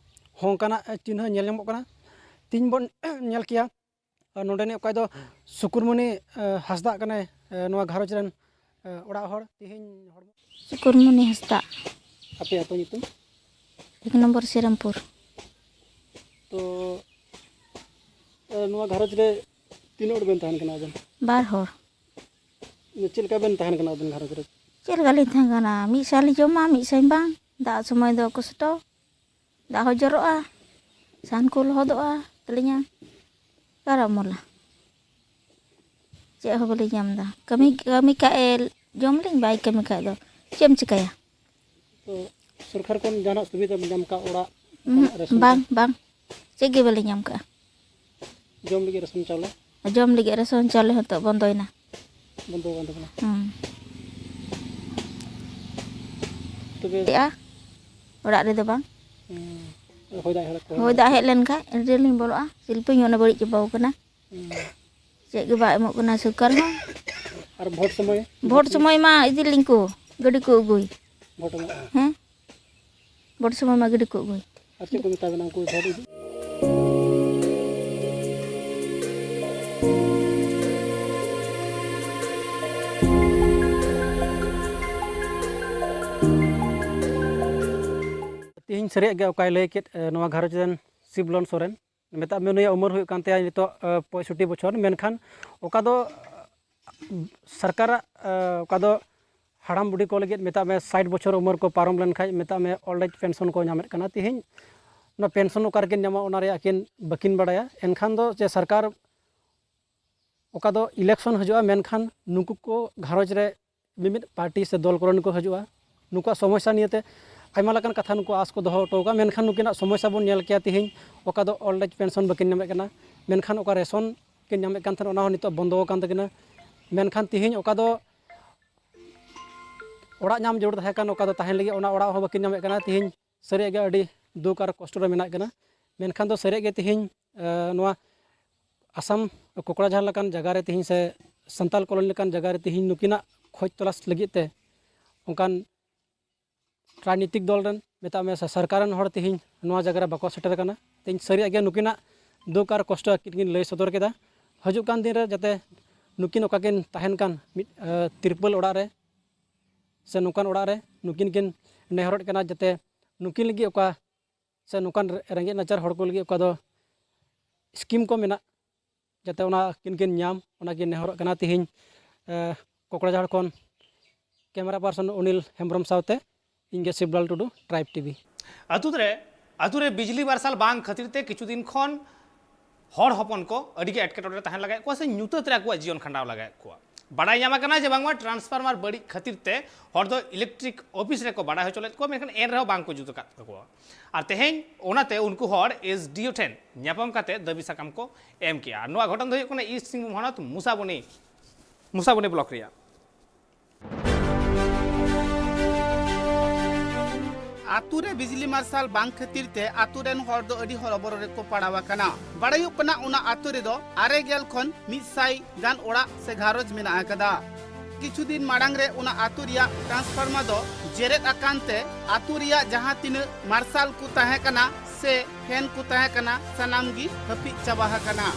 ᱦᱚᱸ ᱚᱱᱠᱟᱱᱟᱜ ᱪᱤᱱᱦᱟᱹ ᱧᱮᱞ ᱧᱟᱢᱚᱜ ᱠᱟᱱᱟ᱾ ᱛᱮᱦᱮᱧ ᱵᱚᱱ ᱧᱮᱞ ᱠᱮᱭᱟ, ᱟᱨ ᱱᱚᱰᱮᱱᱤᱡ ᱚᱠᱚᱭ ᱫᱚ ᱥᱩᱠᱩᱨᱢᱩᱱᱤ, ᱮ, ᱦᱟᱸᱥᱫᱟᱜ ᱠᱟᱱᱟᱭ, ᱮ, ᱱᱚᱣᱟ ᱜᱷᱟᱨᱚᱸᱡᱽ ᱨᱮᱱ, ᱮ, ᱚᱲᱟᱜ ᱦᱚᱲ᱾ ᱛᱮᱦᱮᱧ ᱦᱚᱲᱢᱚ ᱥᱩᱠᱩᱨᱢᱩᱱᱤ ᱦᱟᱸᱥᱫᱟᱜ᱾ ᱟᱯᱮ ᱟᱹᱛᱩ ᱧᱩᱛᱩᱢ? ᱮᱠ ᱱᱚᱢᱵᱚᱨ ᱥᱤᱨᱟᱢᱯᱩᱨ᱾ ᱛᱚ, ᱮ, ᱱᱚᱣᱟ ᱜᱷᱟᱨᱚᱸᱡᱽ ᱨᱮ ᱛᱤᱱᱟᱹᱜ ᱦᱚᱲ ᱵᱮᱱ ᱛᱟᱦᱮᱱ ᱠᱟᱱᱟ ᱟᱵᱮᱱ? ᱵᱟᱨ ᱦᱚᱲ᱾ ᱪᱮᱫ ᱞᱮᱠᱟ ᱵᱮᱱ ᱛᱟᱦᱮᱱ ᱠᱟᱱᱟ ᱟᱵᱮᱱ ᱜᱷᱟᱨᱚᱸᱡᱽ ᱨᱮ? ᱪᱮᱫ ᱞᱮᱠᱟ ᱞᱤᱧ ᱛᱟᱦᱮᱱ ᱠᱟᱱᱟ? ᱢᱤᱫ ᱥᱟᱭ ᱞᱤᱧ ᱡᱚᱢᱟ, ᱢᱤᱫ ᱥᱟᱭ ᱵᱟᱝ᱾ ᱫᱟᱜ ᱥᱚᱢᱚᱭ ᱫᱚ ᱠᱚᱥᱴᱚ, ᱫᱟᱜ ᱦᱚᱸ ᱡᱚᱨᱚᱜᱼᱟ, ᱥᱟᱦᱟᱱ ᱠᱚ ᱞᱚᱦᱚᱫᱚᱜᱼᱟ ᱛᱟᱹᱞᱤᱧᱟ᱾ ᱚᱠᱟᱨᱮ ᱩᱢᱩᱞᱟ? ᱪᱮᱫ ᱦᱚᱸ ᱵᱟᱹᱞᱤᱧ ᱧᱟᱢ ᱮᱫᱟ᱾ ᱠᱟᱹᱢᱤ, ᱠᱟᱹᱢᱤ ᱠᱷᱟᱡ ᱮ ᱡᱚᱢ ᱞᱤᱧ, ᱵᱟᱭ ᱠᱟᱹᱢᱤ ᱠᱷᱟᱡ ᱫᱚ ᱪᱮᱫ ᱮᱢ ᱪᱤᱠᱟᱹᱭᱟ? ᱛᱚ, ᱥᱚᱨᱠᱟᱨ ᱠᱷᱚᱱ ᱡᱟᱦᱟᱱᱟᱜ ᱥᱩᱵᱤᱫᱷᱟ ᱵᱮᱱ ᱧᱟᱢ ᱠᱟᱜ, ᱚᱲᱟᱜ ᱩᱸᱦᱩᱸᱜ, ᱠᱷᱚᱱᱟᱜ ᱨᱮᱥᱚᱱ ᱵᱟᱝ, ᱠᱟᱨᱰ? ᱵᱟᱝ, ᱪᱮᱫ ᱜᱮ ᱵᱟᱹᱞᱤᱧ ᱧᱟᱢ ᱠᱟᱜᱼᱟ᱾ ᱡᱚᱢ ᱞᱟᱹᱜᱤᱫ ᱨᱮᱥᱚᱱ ᱪᱟᱣᱞᱮ? ᱡᱚᱢ ᱞᱟᱹᱜᱤᱫ ᱨᱮᱥᱚᱱ ᱪᱟᱣᱞᱮ ᱦᱚᱸ ᱱᱤᱛᱚᱜ ᱵᱚᱱᱫᱚᱭᱮᱱᱟ᱾ ᱵᱚᱱᱫᱚ ᱟᱠᱟᱱ ᱛᱟᱵᱚᱱᱟ᱾ ᱦᱩᱸ᱾ ᱛᱚᱵᱮ ᱪᱮᱫᱼᱟ? ᱚᱲᱟᱜ ᱨᱮᱫᱚ ᱵᱟᱝ᱾ ᱦᱩᱸ᱾ ᱦᱚᱭ ᱫᱟᱜ ᱦᱮᱡ ᱞᱮᱱᱠᱷᱟᱱ? ᱦᱚᱭ ᱫᱟᱜ ᱦᱮᱡ ᱞᱮᱱᱠᱷᱟᱱ ᱨᱮᱞᱤᱧ ᱵᱚᱞᱚᱜᱼᱟ, ᱥᱤᱞᱯᱤᱧ ᱦᱚᱸ ᱚᱱᱟ ᱵᱟᱹᱲᱤᱡ ᱪᱟᱵᱟᱣ ᱠᱟᱱᱟ᱾ ᱦᱩᱸ᱾ ᱪᱮᱫ ᱜᱮ ᱵᱟᱭ ᱮᱢᱚᱜ ᱠᱟᱱᱟ ᱥᱚᱨᱠᱟᱨ ᱦᱚᱸ᱾ ᱟᱨ ᱵᱷᱳᱴ ᱥᱚᱢᱚᱭ? ᱵᱷᱳᱴ ᱥᱚᱢᱚᱭ ᱢᱟ ᱤᱫᱤ ᱞᱤᱧ ᱠᱚ, ᱜᱟᱹᱰᱤ ᱠᱚ ᱟᱹᱜᱩᱭ᱾ ᱵᱷᱳᱴ ᱮᱢᱚᱜᱼᱟ? ᱦᱮᱸ? ᱵᱷᱳᱴ ᱥᱚᱢᱚᱭ ᱢᱟ ᱜᱟᱹᱰᱤ ᱠᱚ ᱟᱹᱜᱩᱭ᱾ ᱟᱨ ᱪᱮᱫ ᱠᱚ ᱢᱮᱛᱟ ᱵᱮᱱᱟ ᱩᱱᱠᱩ ᱵᱷᱳᱴ ᱤᱫᱤ? ᱛᱮᱦᱮᱧ ᱥᱟᱹᱨᱤᱭᱟᱜ ᱜᱮ ᱚᱠᱟᱭ ᱞᱟᱹᱭ ᱠᱮᱫ, ᱮ, ᱱᱚᱣᱟ ᱜᱷᱟᱨᱚᱸᱡᱽ ᱨᱮᱱ ᱥᱤᱵᱞᱚᱱ ᱥᱚᱨᱮᱱ, ᱢᱮᱛᱟᱜ ᱢᱮ ᱱᱩᱭᱟᱜ ᱩᱢᱮᱨ ᱦᱩᱭᱩᱜ ᱠᱟᱱ ᱛᱟᱭᱟ ᱱᱤᱛᱚᱜ, ᱮ, ᱯᱚᱸᱭᱥᱚᱴᱴᱤ ᱵᱚᱪᱷᱚᱨ, ᱢᱮᱱᱠᱷᱟᱱ ᱚᱠᱟ ᱫᱚ ᱥᱚᱨᱠᱟᱨᱟᱜ, ᱮ, ᱚᱠᱟ ᱫᱚ ᱦᱟᱲᱟᱢ ᱵᱩᱰᱷᱤ ᱠᱚ ᱞᱟᱹᱜᱤᱫ, ᱢᱮᱛᱟᱜ ᱢᱮ ᱥᱟᱴ ᱵᱚᱪᱷᱚᱨ ᱩᱢᱮᱨ ᱠᱚ ᱯᱟᱨᱚᱢ ᱞᱮᱱᱠᱷᱟᱡ, ᱢᱮᱛᱟᱜ ᱢᱮ old age pension ᱠᱚ ᱧᱟᱢᱮᱫ ᱠᱟᱱᱟ᱾ ᱛᱮᱦᱮᱧ ᱚᱱᱟ ᱯᱮᱱᱥᱚᱱ ᱚᱠᱟ ᱨᱮᱠᱤᱱ ᱧᱟᱢᱟ, ᱚᱱᱟ ᱨᱮᱭᱟᱜ ᱟᱹᱠᱤᱱ ᱵᱟᱹᱠᱤᱱ ᱵᱟᱲᱟᱭᱟ᱾ ᱮᱱᱠᱷᱟᱱ ᱫᱚ ᱡᱮ ᱥᱚᱨᱠᱟᱨ ᱚᱠᱟ ᱫᱚ ᱤᱞᱮᱠᱥᱚᱱ ᱦᱤᱡᱩᱜᱼᱟ, ᱢᱮᱱᱠᱷᱟᱱ ᱱᱩᱠᱩ ᱠᱚ ᱜᱷᱟᱨᱚᱸᱡᱽ ᱨᱮ ᱢᱤᱢᱤᱫ ᱯᱟᱨᱴᱤ ᱥᱮ ᱫᱚᱞ ᱠᱚᱨᱮᱱ ᱠᱚ ᱦᱤᱡᱩᱜᱼᱟ, ᱱᱩᱠᱩᱣᱟᱜ ᱥᱚᱢᱚᱥᱥᱟ ᱱᱤᱭᱮᱛᱮ ᱟᱭᱢᱟ ᱞᱮᱠᱟᱱ ᱠᱟᱛᱷᱟ ᱱᱩᱠᱩ ᱟᱸᱥ ᱠᱚ ᱫᱚᱦᱚ ᱦᱚᱴᱚ ᱠᱟᱜᱼᱟ᱾ ᱢᱮᱱᱠᱷᱟᱱ ᱱᱩᱠᱤᱱᱟᱜ ᱥᱚᱢᱚᱥᱥᱟ ᱵᱚᱱ ᱧᱮᱞ ᱠᱮᱭᱟ ᱛᱤᱦᱤᱧ, ᱚᱠᱟ ᱫᱚ ᱳᱞᱰ ᱮᱡᱽ ᱯᱮᱱᱥᱚᱱ ᱵᱟᱹᱠᱤᱱ ᱧᱟᱢᱮᱫ ᱠᱟᱱᱟ, ᱢᱮᱱᱠᱷᱟᱱ ᱚᱠᱟ ᱨᱮᱥᱚᱱ ᱠᱤᱱ ᱧᱟᱢᱮᱫ ᱠᱟᱱ ᱛᱟᱦᱮᱱ, ᱚᱱᱟ ᱦᱚᱸ ᱱᱤᱛᱚᱜ ᱵᱚᱱᱫᱚ ᱟᱠᱟᱱ ᱛᱟᱹᱠᱤᱱᱟ᱾ ᱢᱮᱱᱠᱷᱟᱱ ᱛᱤᱦᱤᱧ ᱚᱠᱟ ᱫᱚ ᱚᱲᱟᱜ ᱧᱟᱢ ᱡᱟᱹᱨᱩᱲ ᱛᱟᱦᱮᱸ ᱠᱟᱱ, ᱚᱠᱟ ᱫᱚ ᱛᱟᱦᱮᱱ ᱞᱟᱹᱜᱤᱫ, ᱚᱱᱟ ᱚᱲᱟᱜ ᱦᱚᱸ ᱵᱟᱹᱠᱤᱱ ᱧᱟᱢᱮᱫ ᱠᱟᱱᱟ᱾ ᱛᱤᱦᱤᱧ ᱥᱟᱹᱨᱤᱭᱟᱜ ᱜᱮ ᱟᱹᱰᱤ ᱫᱩᱠ ᱟᱨ ᱠᱚᱥᱴᱚ ᱨᱮ ᱢᱮᱱᱟᱜ ᱠᱤᱱᱟ᱾ ᱢᱮᱱᱠᱷᱟᱱ ᱫᱚ ᱥᱟᱹᱨᱤᱭᱟᱜ ᱜᱮ ᱛᱤᱦᱤᱧ, ᱮ, ᱱᱚᱣᱟ ᱟᱥᱟᱢ ᱠᱚᱠᱲᱟᱡᱷᱟᱲ ᱞᱮᱠᱟᱱ ᱡᱟᱭᱜᱟ ᱨᱮ ᱛᱤᱦᱤᱧ ᱥᱮ ᱥᱟᱱᱛᱟᱞ ᱠᱚᱞᱚᱱᱤ ᱞᱮᱠᱟᱱ ᱡᱟᱭᱜᱟ ᱨᱮ ᱛᱤᱦᱤᱧ ᱱᱩᱠᱤᱱᱟᱜ ᱠᱷᱚᱡᱽ ᱛᱚᱞᱟᱥ ᱞᱟᱹᱜᱤᱫ ᱛᱮ ᱚᱱᱠᱟᱱ ᱨᱟᱡᱽᱱᱤᱛᱤᱠ ᱫᱚᱞ ᱨᱮᱱ, ᱢᱮᱛᱟᱜ ᱢᱮ, ᱥᱮ ᱥᱚᱨᱠᱟᱨ ᱨᱮᱱ ᱦᱚᱲ ᱛᱤᱦᱤᱧ ᱱᱚᱣᱟ ᱡᱟᱭᱜᱟ ᱨᱮ ᱵᱟᱠᱚ ᱥᱮᱴᱮᱨ ᱟᱠᱟᱱᱟ᱾ ᱛᱤᱦᱤᱧ ᱥᱟᱹᱨᱤᱭᱟᱜ ᱜᱮ ᱱᱩᱠᱤᱱᱟᱜ ᱫᱩᱠ ᱟᱨ ᱠᱚᱥᱴᱚ ᱟᱹᱠᱤᱱ ᱠᱤᱱ ᱞᱟᱹᱭ ᱥᱚᱫᱚᱨ ᱠᱮᱫᱟ᱾ ᱦᱤᱡᱩᱜ ᱠᱟᱱ ᱫᱤᱱ ᱨᱮ ᱡᱟᱛᱮ ᱱᱩᱠᱤᱱ ᱚᱠᱟ ᱠᱤᱱ ᱛᱟᱦᱮᱱ ᱠᱟᱱ ᱢᱤᱫ, ᱮ, ᱛᱤᱨᱯᱚᱞ ᱚᱲᱟᱜ ᱨᱮ ᱥᱮ ᱱᱚᱝᱠᱟᱱ ᱚᱲᱟᱜ ᱨᱮ ᱱᱩᱠᱤᱱ ᱠᱤᱱ ᱱᱮᱦᱚᱨᱚᱜ ᱠᱟᱱᱟ, ᱡᱟᱛᱮ ᱱᱩᱠᱤᱱ ᱞᱟᱹᱜᱤᱫ ᱚᱠᱟ ᱥᱮ ᱱᱚᱝᱠᱟᱱ ᱨᱮᱸᱜᱮᱡ ᱱᱟᱪᱟᱨ ᱦᱚᱲ ᱠᱚ ᱞᱟᱹᱜᱤᱫ ᱚᱠᱟ ᱫᱚ ᱥᱠᱤᱢ ᱠᱚ ᱢᱮᱱᱟᱜ, ᱡᱟᱛᱮ ᱚᱱᱟ ᱠᱤᱱ ᱠᱤᱱ ᱧᱟᱢ, ᱚᱱᱟ ᱠᱤᱱ ᱱᱮᱦᱚᱨᱚᱜ ᱠᱟᱱᱟ᱾ ᱛᱤᱦᱤᱧ, ᱮ, ᱠᱚᱠᱲᱟᱡᱷᱟᱲ ᱠᱷᱚᱱ ᱠᱮᱢᱮᱨᱟ ᱯᱟᱨᱥᱚᱱ ᱚᱱᱤᱞ ᱦᱮᱢᱵᱨᱚᱢ ᱥᱟᱶᱛᱮ ᱤᱧ ᱜᱮ ᱥᱤᱵᱞᱟᱞ ᱴᱩᱰᱩ, ᱴᱨᱟᱭᱤᱵᱽ ᱴᱤᱵᱷᱤ᱾ ᱟᱹᱛᱩ ᱨᱮ, ᱟᱹᱛᱩ ᱨᱮ ᱵᱤᱡᱽᱞᱤ ᱢᱟᱨᱥᱟᱞ ᱵᱟᱝ ᱠᱷᱟᱹᱛᱤᱨ ᱛᱮ ᱠᱤᱪᱷᱩ ᱫᱤᱱ ᱠᱷᱚᱱ ᱦᱚᱲ ᱦᱚᱯᱚᱱ ᱠᱚ ᱟᱹᱰᱤ ᱜᱮ ᱮᱴᱠᱮᱴᱚᱬᱮ ᱨᱮ ᱛᱟᱦᱮᱸ ᱞᱟᱜᱟᱣᱮᱫ ᱠᱚᱣᱟ ᱥᱮ ᱧᱩᱛᱟᱹᱛ ᱨᱮ ᱟᱠᱚᱣᱟᱜ ᱡᱤᱭᱚᱱ ᱠᱷᱟᱸᱰᱟᱣ ᱞᱟᱜᱟᱣᱮᱫ ᱠᱚᱣᱟ᱾ ᱵᱟᱰᱟᱭ ᱧᱟᱢ ᱟᱠᱟᱱᱟ ᱡᱮ ᱵᱟᱝᱢᱟ ᱴᱨᱟᱱᱥᱯᱷᱟᱨᱢᱟᱨ ᱵᱟᱹᱲᱤᱡ ᱠᱷᱟᱹᱛᱤᱨ ᱛᱮ ᱦᱚᱲ ᱫᱚ ᱤᱞᱮᱠᱴᱨᱤᱠ ᱚᱯᱷᱤᱥ ᱨᱮᱠᱚ ᱵᱟᱰᱟᱭ ᱦᱚᱪᱚ ᱞᱮᱫ ᱠᱚᱣᱟ, ᱢᱮᱱᱠᱷᱟᱱ ᱮᱱ ᱨᱮᱦᱚᱸ ᱵᱟᱝ ᱠᱚ ᱡᱩᱛ ᱟᱠᱟᱫ ᱛᱟᱠᱚᱣᱟ᱾ ᱟᱨ ᱛᱮᱦᱮᱧ ᱚᱱᱟᱛᱮ ᱩᱱᱠᱩ ᱦᱚᱲ ᱮᱥ ᱰᱤ ᱳ ᱴᱷᱮᱱ ᱧᱟᱯᱟᱢ ᱠᱟᱛᱮ ᱫᱟᱹᱵᱤ ᱥᱟᱠᱟᱢ ᱠᱚ ᱮᱢ ᱠᱮᱜᱼᱟ᱾ ᱟᱨ ᱱᱚᱣᱟ ᱜᱷᱚᱴᱚᱱ ᱫᱚ ᱦᱩᱭᱩᱜ ᱠᱟᱱᱟ ᱤᱥᱴ ᱥᱤᱝᱵᱷᱩᱢ ᱦᱚᱱᱚᱛ ᱢᱩᱥᱟᱵᱚᱱᱤ, ᱢᱩᱥᱟᱵᱚᱱᱤ ᱵᱞᱚᱠ ᱨᱮᱭᱟᱜ᱾ ᱟᱛᱩ ᱨᱮ ᱵᱤᱡᱽᱞᱤ ᱢᱟᱨᱥᱟᱞ ᱵᱟᱝ ᱠᱷᱟᱹᱛᱤᱨ ᱛᱮ ᱟᱛᱩ ᱨᱮᱱ ᱦᱚᱲ ᱫᱚ ᱟᱹᱰᱤ ᱦᱚᱨᱚᱵᱚᱨᱚ ᱨᱮᱠᱚ ᱯᱟᱲᱟᱣ ᱟᱠᱟᱱᱟ᱾ ᱵᱟᱲᱟᱭᱚᱜ ᱠᱟᱱᱟ, ᱚᱱᱟ ᱟᱛᱩ ᱨᱮᱫᱚ ᱟᱨᱮ ᱜᱮᱞ ᱠᱷᱚᱱ ᱢᱤᱫ ᱥᱟᱭ ᱜᱟᱱ ᱚᱲᱟᱜ ᱥᱮ ᱜᱷᱟᱨᱚᱸᱡᱽ ᱢᱮᱱᱟᱜ ᱟᱠᱟᱫᱟ᱾ ᱠᱤᱪᱷᱩ ᱫᱤᱱ ᱢᱟᱲᱟᱝ ᱨᱮ ᱚᱱᱟ ᱟᱛᱩ ᱨᱮᱭᱟᱜ ᱴᱨᱟᱱᱥᱯᱷᱟᱨᱢᱟᱨ ᱫᱚ ᱡᱮᱨᱮᱫ ᱟᱠᱟᱱ ᱛᱮ ᱟᱛᱩ ᱨᱮᱭᱟᱜ ᱡᱟᱦᱟᱸ ᱛᱤᱱᱟᱹᱜ ᱢᱟᱨᱥᱟᱞ ᱠᱚ ᱛᱟᱦᱮᱸ ᱠᱟᱱᱟ ᱥᱮ ᱯᱷᱮᱱ ᱠᱚ ᱛᱟᱦᱮᱸ ᱠᱟᱱᱟ, ᱥᱟᱱᱟᱢ ᱜᱮ ᱦᱟᱹᱯᱤᱫ ᱪᱟᱵᱟ ᱟᱠᱟᱱᱟ᱾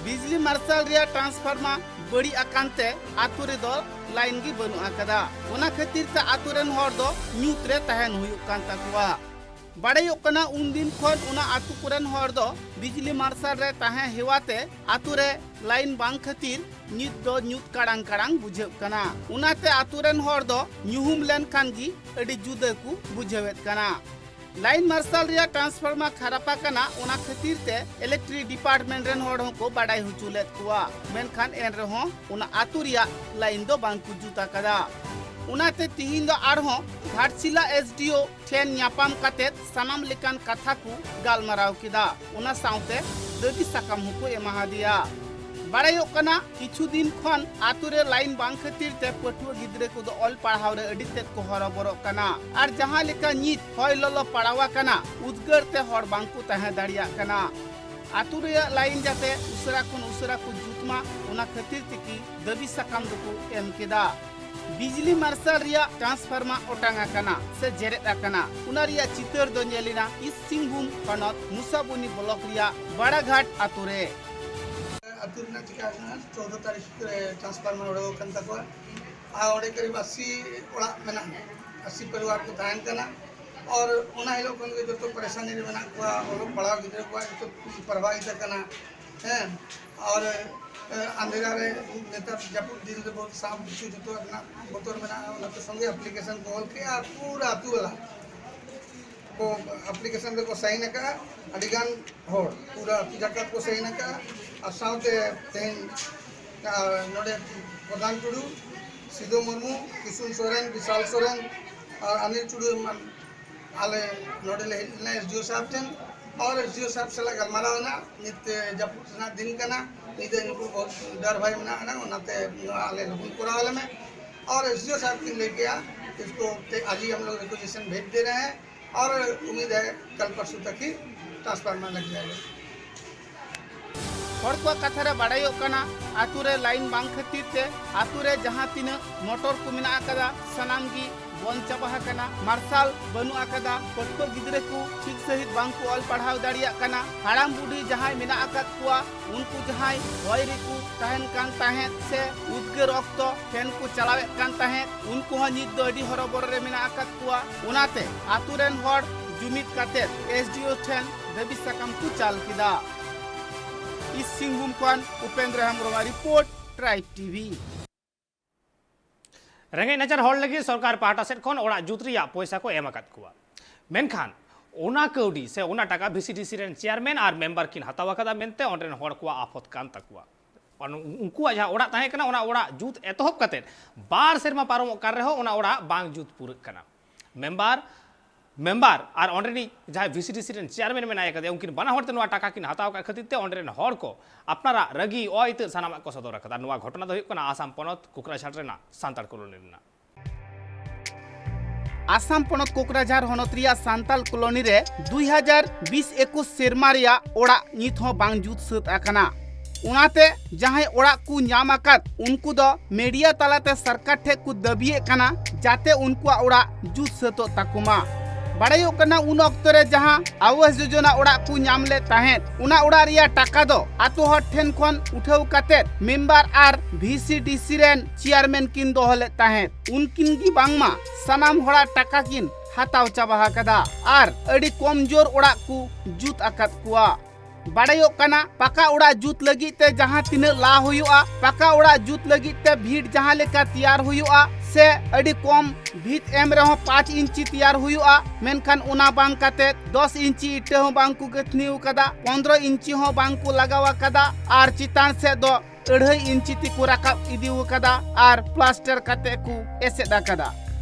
ᱵᱤᱡᱽᱞᱤ ᱢᱟᱨᱥᱟᱞ ᱨᱮᱭᱟᱜ ᱴᱨᱟᱱᱥᱯᱷᱟᱨᱢᱟᱨ ᱵᱟᱹᱲᱤᱡ ᱟᱠᱟᱱ ᱛᱮ ᱟᱛᱳ ᱨᱮᱫᱚ ᱞᱟᱭᱤᱱ ᱜᱮ ᱵᱟᱹᱱᱩᱜ ᱟᱠᱟᱫᱟ᱾ ᱚᱱᱟ ᱠᱷᱟᱹᱛᱤᱨ ᱛᱮ ᱟᱛᱳ ᱨᱮᱱ ᱦᱚᱲ ᱫᱚ ᱧᱩᱛ ᱨᱮ ᱛᱟᱦᱮᱱ ᱦᱩᱭᱩᱜ ᱠᱟᱱ ᱛᱟᱠᱚᱣᱟ᱾ ᱵᱟᱲᱟᱭᱚᱜ ᱠᱟᱱᱟ, ᱩᱱᱫᱤᱱ ᱠᱷᱚᱱ ᱚᱱᱟ ᱟᱛᱳ ᱠᱚᱨᱮᱱ ᱦᱚᱲ ᱫᱚ ᱵᱤᱡᱽᱞᱤ ᱢᱟᱨᱥᱟᱞ ᱨᱮ ᱛᱟᱦᱮᱸ ᱦᱮᱣᱟ ᱛᱮ ᱟᱛᱳ ᱨᱮ ᱞᱟᱭᱤᱱ ᱵᱟᱝ ᱠᱷᱟᱹᱛᱤᱨ ᱱᱤᱛ ᱫᱚ ᱧᱩᱛ ᱠᱟᱲᱟᱝ ᱠᱟᱲᱟᱝ ᱵᱩᱡᱷᱟᱹᱜ ᱠᱟᱱᱟ᱾ ᱚᱱᱟᱛᱮ ᱟᱛᱳ ᱨᱮᱱ ᱦᱚᱲ ᱫᱚ ᱧᱩᱦᱩᱢ ᱞᱮᱱᱠᱷᱟᱱ ᱜᱮ ᱟᱹᱰᱤ ᱡᱩᱫᱟᱹ ᱠᱚ ᱵᱩᱡᱷᱟᱹᱣᱮᱫ ᱠᱟᱱᱟ᱾ ᱞᱟᱭᱤᱱ ᱢᱟᱨᱥᱟᱞ ᱨᱮᱭᱟᱜ ᱴᱨᱟᱱᱥᱯᱷᱚᱨᱢᱟᱨ ᱠᱷᱟᱨᱟᱯ ᱟᱠᱟᱱᱟ, ᱚᱱᱟ ᱠᱷᱟᱹᱛᱤᱨ ᱛᱮ ᱤᱞᱮᱠᱴᱨᱤᱠ ᱰᱤᱯᱟᱨᱴᱢᱮᱱᱴ ᱨᱮᱱ ᱦᱚᱲ ᱦᱚᱸᱠᱚ ᱵᱟᱰᱟᱭ ᱦᱚᱪᱚ ᱞᱮᱫ ᱠᱚᱣᱟ, ᱢᱮᱱᱠᱷᱟᱱ ᱮᱱ ᱨᱮᱦᱚᱸ ᱚᱱᱟ ᱟᱹᱛᱩ ᱨᱮᱭᱟᱜ ᱞᱟᱭᱤᱱ ᱫᱚ ᱵᱟᱝ ᱠᱚ ᱡᱩᱛ ᱟᱠᱟᱫᱟ᱾ ᱚᱱᱟᱛᱮ ᱛᱤᱦᱤᱧ ᱫᱚ ᱟᱨᱦᱚᱸ ᱜᱷᱟᱴᱥᱤᱞᱟ ᱮᱥᱰᱤᱳ ᱴᱷᱮᱱ ᱧᱟᱯᱟᱢ ᱠᱟᱛᱮ ᱥᱟᱱᱟᱢ ᱞᱮᱠᱟᱱ ᱠᱟᱛᱷᱟ ᱠᱚ ᱜᱟᱞᱢᱟᱨᱟᱣ ᱠᱮᱫᱟ᱾ ᱚᱱᱟ ᱥᱟᱶᱛᱮ ᱫᱟᱹᱵᱤ ᱥᱟᱠᱟᱢ ᱦᱚᱸᱠᱚ ᱮᱢᱟᱦᱟᱫᱮᱭᱟ᱾ ᱵᱟᱲᱟᱭᱚᱜ ᱠᱟᱱᱟ, ᱠᱤᱪᱷᱩ ᱫᱤᱱ ᱠᱷᱚᱱ ᱟᱛᱳ ᱨᱮ ᱞᱟᱭᱤᱱ ᱵᱟᱝ ᱠᱷᱟᱹᱛᱤᱨ ᱛᱮ ᱯᱟᱹᱴᱷᱩᱣᱟᱹ ᱜᱤᱫᱽᱨᱟᱹ ᱠᱚᱫᱚ ᱚᱞ ᱯᱟᱲᱦᱟᱣ ᱨᱮ ᱟᱹᱰᱤ ᱛᱮᱫ ᱠᱚ ᱦᱚᱨᱚᱵᱚᱨᱚᱜ ᱠᱟᱱᱟ᱾ ᱟᱨ ᱡᱟᱦᱟᱸ ᱞᱮᱠᱟ ᱱᱤᱛ ᱦᱚᱭ ᱞᱚᱞᱚ ᱯᱟᱲᱟᱣ ᱟᱠᱟᱱᱟ, ᱩᱫᱽᱜᱟᱹᱨ ᱛᱮ ᱦᱚᱲ ᱵᱟᱝ ᱠᱚ ᱛᱟᱦᱮᱸ ᱫᱟᱲᱮᱭᱟᱜ ᱠᱟᱱᱟ᱾ ᱟᱛᱳ ᱨᱮᱭᱟᱜ ᱞᱟᱭᱤᱱ ᱡᱟᱛᱮ ᱩᱥᱟᱹᱨᱟ ᱠᱷᱚᱱ ᱩᱥᱟᱹᱨᱟ ᱠᱚ ᱡᱩᱛ ᱢᱟ, ᱚᱱᱟ ᱠᱷᱟᱹᱛᱤᱨ ᱛᱮᱜᱮ ᱫᱟᱹᱵᱤ ᱥᱟᱠᱟᱢ ᱫᱚᱠᱚ ᱮᱢ ᱠᱮᱫᱟ᱾ ᱵᱤᱡᱽᱞᱤ ᱢᱟᱨᱥᱟᱞ ᱨᱮᱭᱟᱜ ᱴᱨᱟᱱᱥᱯᱷᱟᱨᱢᱟᱨ ᱚᱴᱟᱝ ᱟᱠᱟᱱᱟ ᱥᱮ ᱡᱮᱨᱮᱫ ᱟᱠᱟᱱᱟ, ᱚᱱᱟ ᱨᱮᱭᱟᱜ ᱪᱤᱛᱟᱹᱨ ᱫᱚ ᱧᱮᱞ ᱮᱱᱟ ᱤᱥᱴ ᱥᱤᱝᱵᱷᱩᱢ ᱦᱚᱱᱚᱛ ᱢᱩᱥᱟᱵᱩᱱᱤ ᱵᱞᱚᱠ ᱨᱮᱭᱟᱜ ᱵᱟᱲᱟᱜᱷᱟᱴ ᱟᱛᱳ ᱨᱮ᱾ ᱟᱹᱛᱩ ᱨᱮᱱᱟᱜ ᱪᱤᱠᱟ ᱟᱠᱟᱱᱟ, ᱪᱳᱫᱽᱫᱚ ᱛᱟᱹᱨᱤᱠᱷ ᱨᱮ ᱴᱨᱟᱱᱥᱯᱷᱟᱨᱢᱟᱨ ᱚᱰᱚᱠ ᱟᱠᱟᱱ ᱛᱟᱠᱚᱣᱟ᱾ ᱟᱨ ᱚᱸᱰᱮ ᱠᱟᱹᱨᱤᱵ ᱟᱥᱤ ᱚᱲᱟᱜ ᱢᱮᱱᱟᱜᱼᱟ, ᱟᱥᱤ ᱯᱚᱨᱤᱵᱟᱨ ᱠᱚ ᱛᱟᱦᱮᱱ ᱠᱟᱱᱟ᱾ ᱟᱨ ᱚᱱᱟ ᱦᱤᱞᱳᱜ ᱠᱷᱚᱱ ᱜᱮ ᱡᱚᱛᱚ ᱯᱟᱨᱮᱥᱟᱱᱤ ᱨᱮ ᱢᱮᱱᱟᱜ ᱠᱚᱣᱟ, ᱚᱞᱚᱜ ᱯᱟᱲᱦᱟᱣ ᱜᱤᱫᱽᱨᱟᱹ ᱠᱚᱣᱟᱜ ᱡᱚᱛᱚ ᱯᱨᱚᱵᱷᱟᱵᱤᱛ ᱟᱠᱟᱱᱟ᱾ ᱦᱮᱸ, ᱟᱨ ᱟᱸᱫᱷᱮᱨᱟ ᱨᱮ ᱱᱮᱛᱟᱨ ᱡᱟᱹᱯᱩᱫ ᱫᱤᱱ ᱨᱮ ᱵᱚᱦᱩᱛ ᱥᱟᱯ ᱵᱤᱪᱷᱩ ᱡᱚᱛᱚᱣᱟᱜ ᱨᱮᱱᱟᱜ ᱵᱚᱛᱚᱨ ᱢᱮᱱᱟᱜᱼᱟ᱾ ᱚᱱᱟᱛᱮ ᱥᱚᱸᱜᱮ ᱟᱯᱞᱤᱠᱮᱥᱚᱱ ᱠᱚ ᱚᱞ ᱠᱮᱜᱼᱟ, ᱯᱩᱨᱟᱹ ᱟᱹᱛᱩ ᱣᱟᱞᱟ ᱠᱚ ᱟᱯᱞᱤᱠᱮᱥᱚᱱ ᱨᱮᱠᱚ ᱥᱟᱭᱤᱱ ᱟᱠᱟᱫᱼᱟ᱾ ᱟᱹᱰᱤᱜᱟᱱ ᱦᱚᱲ ᱯᱩᱨᱟᱹ ᱟᱹᱛᱩ ᱡᱟᱠᱟᱛ ᱠᱚ ᱥᱟᱭᱤᱱ ᱟᱠᱟᱫᱼᱟ᱾ ᱟᱨ ᱥᱟᱶᱛᱮ ᱛᱮᱦᱮᱧ, ᱟᱨ ᱱᱚᱰᱮ ᱯᱨᱚᱫᱷᱟᱱ ᱴᱩᱰᱩ, ᱥᱤᱫᱩ ᱢᱩᱨᱢᱩ, ᱠᱤᱥᱩᱱ ᱥᱚᱨᱮᱱ, ᱵᱤᱥᱟᱞ ᱥᱚᱨᱮᱱ ᱟᱨ ᱟᱱᱤᱞ ᱴᱩᱰᱩ ᱮᱢᱟᱱ ᱟᱞᱮ ᱱᱚᱰᱮ ᱞᱮ ᱦᱮᱡ ᱞᱮᱱᱟ ᱮᱥᱰᱤᱳ ᱥᱟᱦᱮᱵ ᱴᱷᱮᱱ᱾ ᱟᱨ ᱮᱥᱰᱤᱳ ᱥᱟᱦᱮᱵ ᱥᱟᱞᱟᱜ ᱜᱟᱞᱢᱟᱨᱟᱣ ᱮᱱᱟ, ᱱᱤᱛ ᱡᱟᱹᱯᱩᱫ ᱨᱮᱱᱟᱜ ᱫᱤᱱ ᱠᱟᱱᱟ, ᱧᱤᱫᱟᱹ ᱧᱩᱦᱩᱢ ᱵᱚᱦᱩᱛ ᱰᱟᱨ ᱵᱷᱟᱭ ᱢᱮᱱᱟᱜ ᱟᱱᱟᱝ, ᱚᱱᱟᱛᱮ ᱱᱚᱣᱟ ᱟᱞᱮ ᱞᱚᱜᱚᱱ ᱠᱚᱨᱟᱣ ᱟᱞᱮ ᱢᱮ᱾ ᱟᱨ ᱮᱥᱰᱤᱳ ᱥᱟᱦᱮᱵ ᱠᱤᱱ ᱞᱟᱹᱭ ᱠᱮᱜᱼᱟ, इसको आज ही हम लोग रिक्वेजिशन भेज दे रहे हैं और उम्मीद है कल परसों तक ही ट्रांसफार्मर लग जाएगा। ᱦᱚᱲ ᱠᱚᱣᱟᱜ ᱠᱟᱛᱷᱟ ᱨᱮ ᱵᱟᱲᱟᱭᱚᱜ ᱠᱟᱱᱟ, ᱟᱛᱳ ᱨᱮ ᱞᱟᱭᱤᱱ ᱵᱟᱝ ᱠᱷᱟᱹᱛᱤᱨ ᱛᱮ ᱟᱛᱳ ᱨᱮ ᱡᱟᱦᱟᱸ ᱛᱤᱱᱟᱹᱜ ᱢᱚᱴᱚᱨ ᱠᱚ ᱢᱮᱱᱟᱜ ᱟᱠᱟᱫᱟ, ᱥᱟᱱᱟᱢ ᱜᱮ ᱵᱚᱱᱫ ᱪᱟᱵᱟ ᱟᱠᱟᱱᱟ᱾ ᱢᱟᱨᱥᱟᱞ ᱵᱟᱹᱱᱩᱜ ᱟᱠᱟᱫᱟ᱾ ᱯᱟᱹᱴᱷᱩᱣᱟᱹ ᱜᱤᱫᱽᱨᱟᱹ ᱠᱚ ᱴᱷᱤᱠ ᱥᱟᱺᱦᱤᱡ ᱵᱟᱝ ᱠᱚ ᱚᱞ ᱯᱟᱲᱦᱟᱣ ᱫᱟᱲᱮᱭᱟᱜ ᱠᱟᱱᱟ᱾ ᱦᱟᱲᱟᱢ ᱵᱩᱰᱷᱤ ᱡᱟᱦᱟᱸᱭ ᱢᱮᱱᱟᱜ ᱟᱠᱟᱫ ᱠᱚᱣᱟ, ᱩᱱᱠᱩ ᱡᱟᱦᱟᱸᱭ ᱦᱚᱭ ᱨᱮᱠᱚ ᱛᱟᱦᱮᱱ ᱠᱟᱱ ᱛᱟᱦᱮᱸᱫ ᱥᱮ ᱩᱫᱽᱜᱟᱹᱨ ᱚᱠᱛᱚ ᱯᱷᱮᱱ ᱠᱚ ᱪᱟᱞᱟᱣᱮᱫ ᱠᱟᱱ ᱛᱟᱦᱮᱸᱫ, ᱩᱱᱠᱩ ᱦᱚᱸ ᱱᱤᱛ ᱫᱚ ᱟᱹᱰᱤ ᱦᱚᱨᱚᱵᱚᱨᱚ ᱨᱮ ᱢᱮᱱᱟᱜ ᱟᱠᱟᱫ ᱠᱚᱣᱟ᱾ ᱚᱱᱟᱛᱮ ᱟᱛᱳ ᱨᱮᱱ ᱦᱚᱲ ᱡᱩᱢᱤᱫ ᱠᱟᱛᱮᱫ ᱮᱥᱰᱤᱳ ᱴᱷᱮᱱ ᱫᱟᱹᱵᱤ ᱥᱟᱠᱟᱢ ᱠᱚ ᱪᱟᱞ ᱠᱮᱫᱟ᱾ ᱤᱥᱴ ᱥᱤᱝᱵᱷᱩᱢ ᱠᱷᱚᱱ ᱩᱯᱮᱱᱫᱨᱚ ᱦᱮᱢᱵᱨᱚᱢᱟᱜ ᱨᱤᱯᱳᱨᱴ, ᱴᱨᱟᱭᱤᱵᱽ ᱴᱤᱵᱷᱤ᱾ ᱨᱮᱸᱜᱮᱡ ᱱᱟᱪᱟᱨ ᱦᱚᱲ ᱞᱟᱹᱜᱤᱫ ᱥᱚᱨᱠᱟᱨ ᱯᱟᱦᱴᱟ ᱥᱮᱫ ᱠᱷᱚᱱ ᱚᱲᱟᱜ ᱡᱩᱛ ᱨᱮᱭᱟᱜ ᱯᱚᱭᱥᱟ ᱠᱚ ᱮᱢ ᱟᱠᱟᱫ ᱠᱚᱣᱟ, ᱢᱮᱱᱠᱷᱟᱱ ᱚᱱᱟ ᱠᱟᱹᱣᱰᱤ ᱥᱮ ᱚᱱᱟ ᱴᱟᱠᱟ ᱵᱷᱤ ᱥᱤ ᱰᱤ ᱥᱤ ᱨᱮᱱ ᱪᱮᱭᱟᱨᱢᱮᱱ ᱟᱨ ᱢᱮᱢᱵᱟᱨ ᱠᱤᱱ ᱦᱟᱛᱟᱣ ᱟᱠᱟᱫᱟ ᱢᱮᱱᱛᱮ ᱚᱸᱰᱮ ᱨᱮᱱ ᱦᱚᱲ ᱠᱚᱣᱟᱜ ᱟᱯᱷᱚᱛ ᱠᱟᱱ ᱛᱟᱠᱚᱣᱟ᱾ ᱚᱱ-, ᱩᱱᱠᱩᱣᱟᱜ ᱡᱟᱦᱟᱸ ᱚᱲᱟᱜ ᱛᱟᱦᱮᱸ ᱠᱟᱱᱟ, ᱚᱱᱟ ᱚᱲᱟᱜ ᱡᱩᱛ ᱮᱛᱚᱦᱚᱵ ᱠᱟᱛᱮ ᱵᱟᱨ ᱥᱮᱨᱢᱟ ᱯᱟᱨᱚᱢᱚᱜ ᱠᱟᱱ ᱨᱮᱦᱚᱸ ᱚᱱᱟ ᱚᱲᱟᱜ ᱵᱟᱝ ᱡᱩᱛ ᱯᱩᱨᱟᱹᱜ ᱠᱟᱱᱟ᱾ ᱢᱮᱢᱵᱟᱨ, ᱢᱮᱢᱵᱟᱨ ᱟᱨ ᱚᱸᱰᱮᱱᱤᱡ ᱡᱟᱦᱟᱸᱭ ᱵᱷᱤ ᱥᱤ ᱰᱤ ᱥᱤ ᱨᱮᱱ ᱪᱮᱭᱟᱨᱢᱮᱱ ᱢᱮᱱᱟᱭ ᱟᱠᱟᱫᱮᱭᱟ, ᱩᱱᱠᱤᱱ ᱵᱟᱱᱟ ᱦᱚᱲ ᱛᱮ ᱱᱚᱣᱟ ᱴᱟᱠᱟ ᱠᱤᱱ ᱦᱟᱛᱟᱣ ᱟᱠᱟᱫ ᱠᱷᱟᱹᱛᱤᱨ ᱛᱮ ᱚᱸᱰᱮ ᱨᱮᱱ ᱦᱚᱲ ᱠᱚ ᱟᱯᱱᱟᱨᱟᱜ ᱨᱟᱹᱜᱤ ᱚ ᱤᱛᱟᱹ ᱥᱟᱱᱟᱢᱟᱜ ᱠᱚ ᱥᱚᱫᱚᱨ ᱟᱠᱟᱫᱟ᱾ ᱱᱚᱣᱟ ᱜᱷᱚᱴᱚᱱᱟ ᱫᱚ ᱦᱩᱭᱩᱜ ᱠᱟᱱᱟ ᱟᱥᱟᱢ ᱯᱚᱱᱚᱛ ᱠᱳᱠᱨᱟᱡᱷᱟᱲ ᱨᱮᱱᱟᱜ ᱥᱟᱱᱛᱟᱲ ᱠᱚᱞᱳᱱᱤ ᱨᱮᱱᱟᱜ᱾ ᱟᱥᱟᱢ ᱯᱚᱱᱚᱛ ᱠᱳᱠᱨᱟᱡᱷᱟᱨ ᱦᱚᱱᱚᱛ ᱨᱮᱭᱟᱜ ᱥᱟᱱᱛᱟᱞ ᱠᱚᱞᱳᱱᱤ ᱨᱮ ᱫᱩᱭ ᱦᱟᱡᱟᱨ ᱵᱤᱥ ᱮᱠᱩᱥ ᱥᱮᱨᱢᱟ ᱨᱮᱭᱟᱜ ᱚᱲᱟᱜ ᱱᱤᱛ ᱦᱚᱸ ᱵᱟᱝ ᱡᱩᱛ ᱥᱟᱹᱛ ᱟᱠᱟᱱᱟ᱾ ᱚᱱᱟᱛᱮ ᱡᱟᱦᱟᱸᱭ ᱚᱲᱟᱜ ᱠᱚ ᱧᱟᱢ ᱟᱠᱟᱫ, ᱩᱱᱠᱩ ᱫᱚ ᱢᱤᱰᱤᱭᱟ ᱛᱟᱞᱟᱛᱮ ᱥᱚᱨᱠᱟᱨ ᱴᱷᱮᱱ ᱠᱚ ᱫᱟᱹᱵᱤᱭᱮᱫ ᱠᱟᱱᱟ, ᱡᱟᱛᱮ ᱩᱱᱠᱩᱣᱟᱜ ᱚᱲᱟᱜ ᱡᱩᱛ ᱥᱟᱹᱛᱚᱜ ᱛᱟᱠᱚ ᱢᱟ᱾ ᱵᱟᱲᱟᱭᱚᱜ ᱠᱟᱱᱟ, ᱩᱱ ᱚᱠᱛᱚ ᱨᱮ ᱡᱟᱦᱟᱸ ᱟᱣᱟᱥ ᱡᱳᱡᱚᱱᱟ ᱚᱲᱟᱜ ᱠᱚ ᱧᱟᱢ ᱞᱮᱫ ᱛᱟᱦᱮᱸᱫ, ᱚᱱᱟ ᱚᱲᱟᱜ ᱨᱮᱭᱟᱜ ᱴᱟᱠᱟ ᱫᱚ ᱟᱛᱳ ᱦᱚᱲ ᱴᱷᱮᱱ ᱠᱷᱚᱱ ᱩᱴᱷᱟᱹᱣ ᱠᱟᱛᱮᱫ ᱢᱮᱢᱵᱟᱨ ᱟᱨ ᱵᱷᱤ ᱥᱤ ᱰᱤ ᱥᱤ ᱨᱮᱱ ᱪᱮᱭᱟᱨᱢᱮᱱ ᱠᱤᱱ ᱫᱚᱦᱚ ᱞᱮᱫ ᱛᱟᱦᱮᱸᱫ᱾ ᱩᱱᱠᱤᱱ ᱜᱮ ᱵᱟᱝᱢᱟ ᱥᱟᱱᱟᱢ ᱦᱚᱲᱟᱜ ᱴᱟᱠᱟ ᱠᱤᱱ ᱦᱟᱛᱟᱣ ᱪᱟᱵᱟ ᱟᱠᱟᱫᱟ ᱟᱨ ᱟᱹᱰᱤ ᱠᱚᱢ ᱡᱳᱨ ᱚᱲᱟᱜ ᱠᱚ ᱡᱩᱛ ᱟᱠᱟᱫ ᱠᱚᱣᱟ᱾ ᱵᱟᱲᱟᱭᱚᱜ ᱠᱟᱱᱟ, ᱯᱟᱠᱟ ᱚᱲᱟᱜ ᱡᱩᱛ ᱞᱟᱹᱜᱤᱫ ᱛᱮ ᱡᱟᱦᱟᱸ ᱛᱤᱱᱟᱹᱜ ᱞᱟ ᱦᱩᱭᱩᱜᱼᱟ, ᱯᱟᱠᱟ ᱚᱲᱟᱜ ᱡᱩᱛ ᱞᱟᱹᱜᱤᱫ ᱛᱮ ᱵᱷᱤᱛ ᱡᱟᱦᱟᱸ ᱞᱮᱠᱟ ᱛᱮᱭᱟᱨ ᱦᱩᱭᱩᱜᱼᱟ, ᱥᱮ ᱟᱹᱰᱤ ᱠᱚᱢ ᱵᱷᱤᱛ ᱮᱢ ᱨᱮᱦᱚᱸ ᱯᱟᱸᱪ ᱤᱧᱪᱤ ᱛᱮᱭᱟᱨ ᱦᱩᱭᱩᱜᱼᱟ, ᱢᱮᱱᱠᱷᱟᱱ ᱚᱱᱟ ᱵᱟᱝ ᱠᱟᱛᱮ ᱫᱚᱥ ᱤᱧᱪᱤ ᱤᱴᱟᱹ ᱦᱚᱸ ᱵᱟᱝ ᱠᱚ ᱜᱟᱹᱛᱷᱱᱤ ᱟᱠᱟᱫᱟ, ᱯᱚᱱᱫᱽᱨᱚ ᱤᱧᱪᱤ ᱦᱚᱸ ᱵᱟᱝ ᱠᱚ ᱞᱟᱜᱟᱣ ᱟᱠᱟᱫᱟ ᱟᱨ ᱪᱮᱛᱟᱱ ᱥᱮᱫ ᱫᱚ ᱟᱹᱲᱦᱟᱹᱭ ᱤᱧᱪᱤ ᱛᱮᱠᱚ ᱨᱟᱠᱟᱵ ᱤᱫᱤ ᱟᱠᱟᱫᱟ ᱟᱨ ᱯᱞᱟᱥᱴᱟᱨ ᱠᱟᱛᱮ ᱠᱚ ᱮᱥᱮᱫ ᱟᱠᱟᱫᱟ᱾